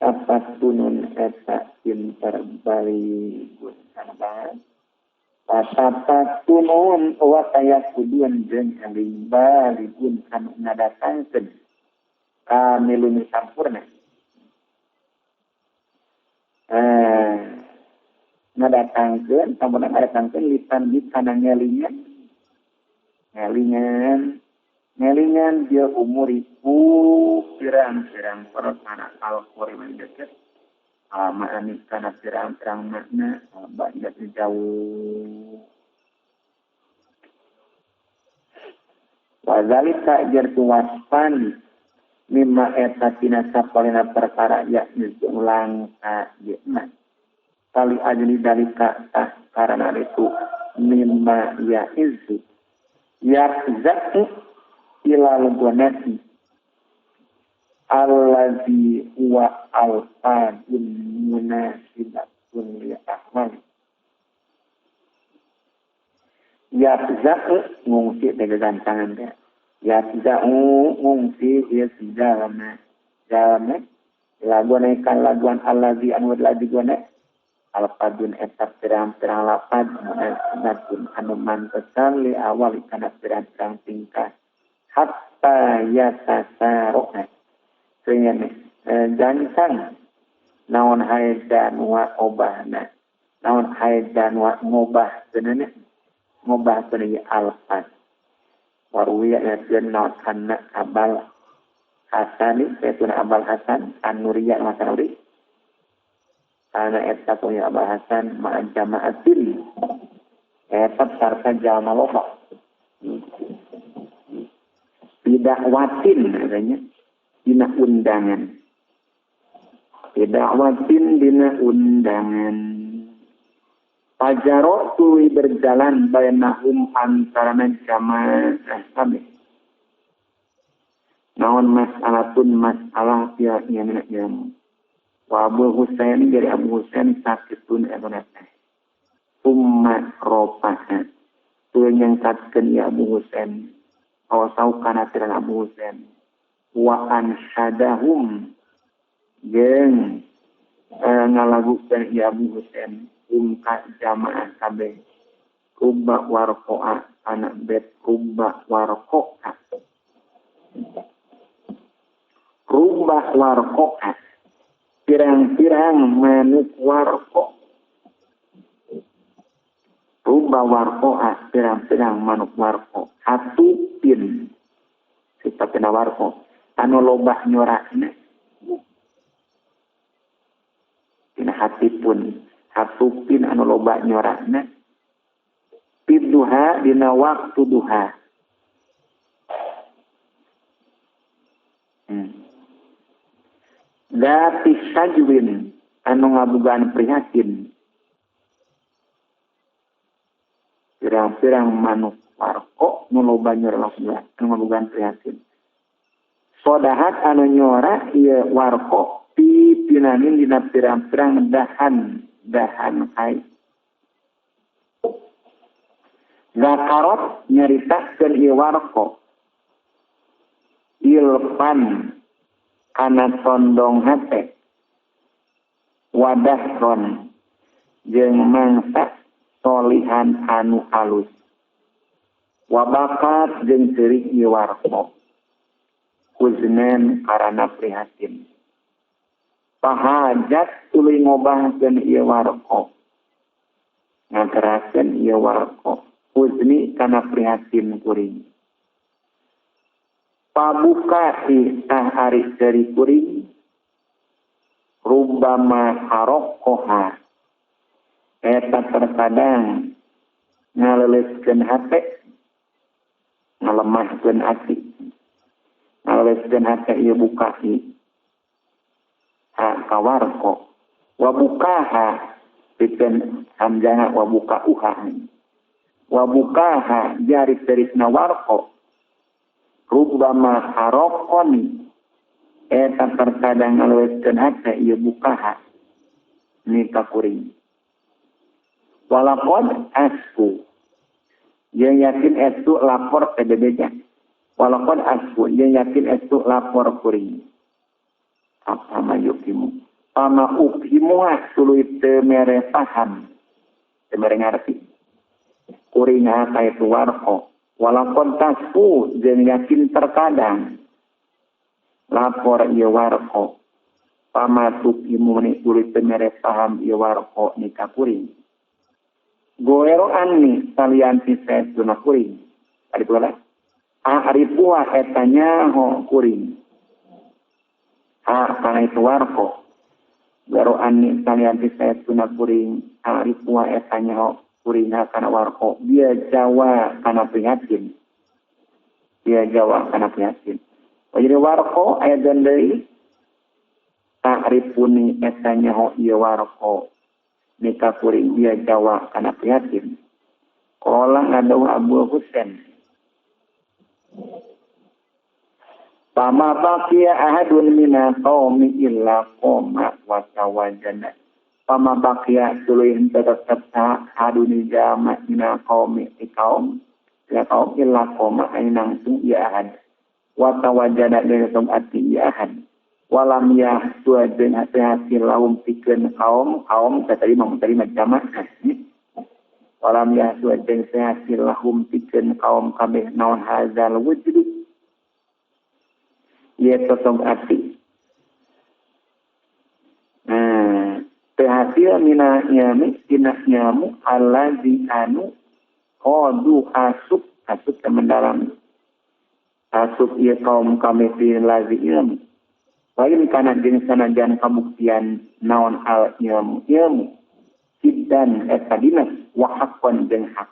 tapat turun eta pintar baligun kana banget Wasapatunun wa tayakudun jeung eling balibun anu ngadatangkeun kamilun sampurna. Ngadatangkeun sampurna ngadatangkeun litan di kana ngelingan. Ngelingan dia umuriku pirang-pirang perkara al-Qur'an deket. Ma'ani kana pirang-pirang makna banyak jauh. Wazalika jartu wasfan mimma eta tina sapalina perkara yakni ulang ka jema. Kali ajli dalika tah karana itu mimma ya'izu yakzatu ilal gonati allazi huwa alfadun munasibatun li ahwal yafza'u ngungsi dengan tangan dia yafza'u ngungsi ieu jalma jalma laguan ikan laguan allazi anu lagi gone alfadun eta pirang-pirang lapad munasibatun anu mantesan li awal kana pirang-pirang tingkah hatta yatasaru'a gancang naon haidan wa obahna naon haidan wa ngobah seunana ngobah seunana alfan waruya yakeun naon anna abal hasani sayyiduna abal hasan an-nuriyya masanuri kana eta punya abal hasan ma jama'atil eta sarta jalma loba bidakwatin katanya dina undangan bidakwatin dina undangan pajaro tuluy berjalan bainahum antarana jamaah kabeh naon mas'alatun masalah pihak yang wa Abu Husain dari Abu Husain sakitun eta teh umma ropaha tuluy nyangkatkeun ya Abu Husain awasau kana tirang Abu Husain wa ansyadahum jeung ngalagukeun ya Abu Husain umka jamaah kabeh kubba warqoa anak bet kubba warqoa rubah warqoa pirang-pirang manuk warqo rubah warqoa pirang-pirang manuk warqo hatupin sifatna warqo anu lobah nyorakna dina hatipun hatupin anu loba nyorakna duha dina waktu duha dati sajwin anu ngabogaan prihatin pirang-pirang manuk warko nu loba nyorak anu ngabogaan prihatin sodahat anu nyora ieu warko pipinanin dina pirang-pirang dahan dahan kai zakarot nyaritakeun ieu warko ilpan kana tondong hate wadahron jeung mangsa solihan anu alus wabakat jeung ceurik ieu warko huznan karana prihatin pahajat tuluy ngobahkeun ieu warko ngagerakeun ieu warko huzni kana prihatin kuring pabuka tah ari dari kuring rubama harokoha eta terkadang ngaleleuskeun hate ngalemahkeun ati ngaleleuskeun hate ieu bukai ha kawarko wa bukaha pikeun hamzahna wa bukauha wa bukaha jari terisna warko rubbama harokoni eta terkadang ngaleuweutkeun hate ieu bukaha ni ka kuring walaqad asku jeung yakin estu lapor PBB-nya walaqad asku jeung yakin estu lapor kuring apa mayukimu pama uphimu tuluy teu mere paham Teu mere ngarti. Kuring ka itu warqa walakon tasfu jeung yakin terkadang lapor ieu warqa pamatuk imuni tuluy teu mere paham ieu warqa ni ka kuring. Goero anni salian ti saestuna kuring. Tadi pula a'rifuha eta nyaho kuring. Ha kana itu warqa. Goero anni salian ti saestuna kuring a'rifuha eta nyaho kuring kana warqa. Dia Jawa kana prihatin. Dia Jawa kana prihatin. Jadi warqa aya deui ta'rifuni eta nyaho ieu warqa. Nika kuring dia Jawa kana prihatin. Qala ngadawuh Abu Husain. Fama baqiya ahadun mina qaumi illa qoma wa tawajjana. Fama baqiya tuluy henteu tetep ahadun jama mina qaumi kaum ya kaum illa qoma anu nangtung ieu ahad. Wa tawajjana deui tong ati ieu ahad. Walam yahsu jeung hati-hati laum pikeun kaum kaum tadi mah tadi mah jamaah. Walam yahsu jeung hati lahum pikeun kaum kabeh naon hazal wujud. Ieu tong ati. Nah, teu hasil mina nyami tina nyamu allazi anu qadu asup asup ke mendalam. Asup ieu kaum kami fi lazi ilmu. Lain kana jeung sanajan kabuktian naon al ilmu ilmu siddan eta dina wa haqqan jeung hak.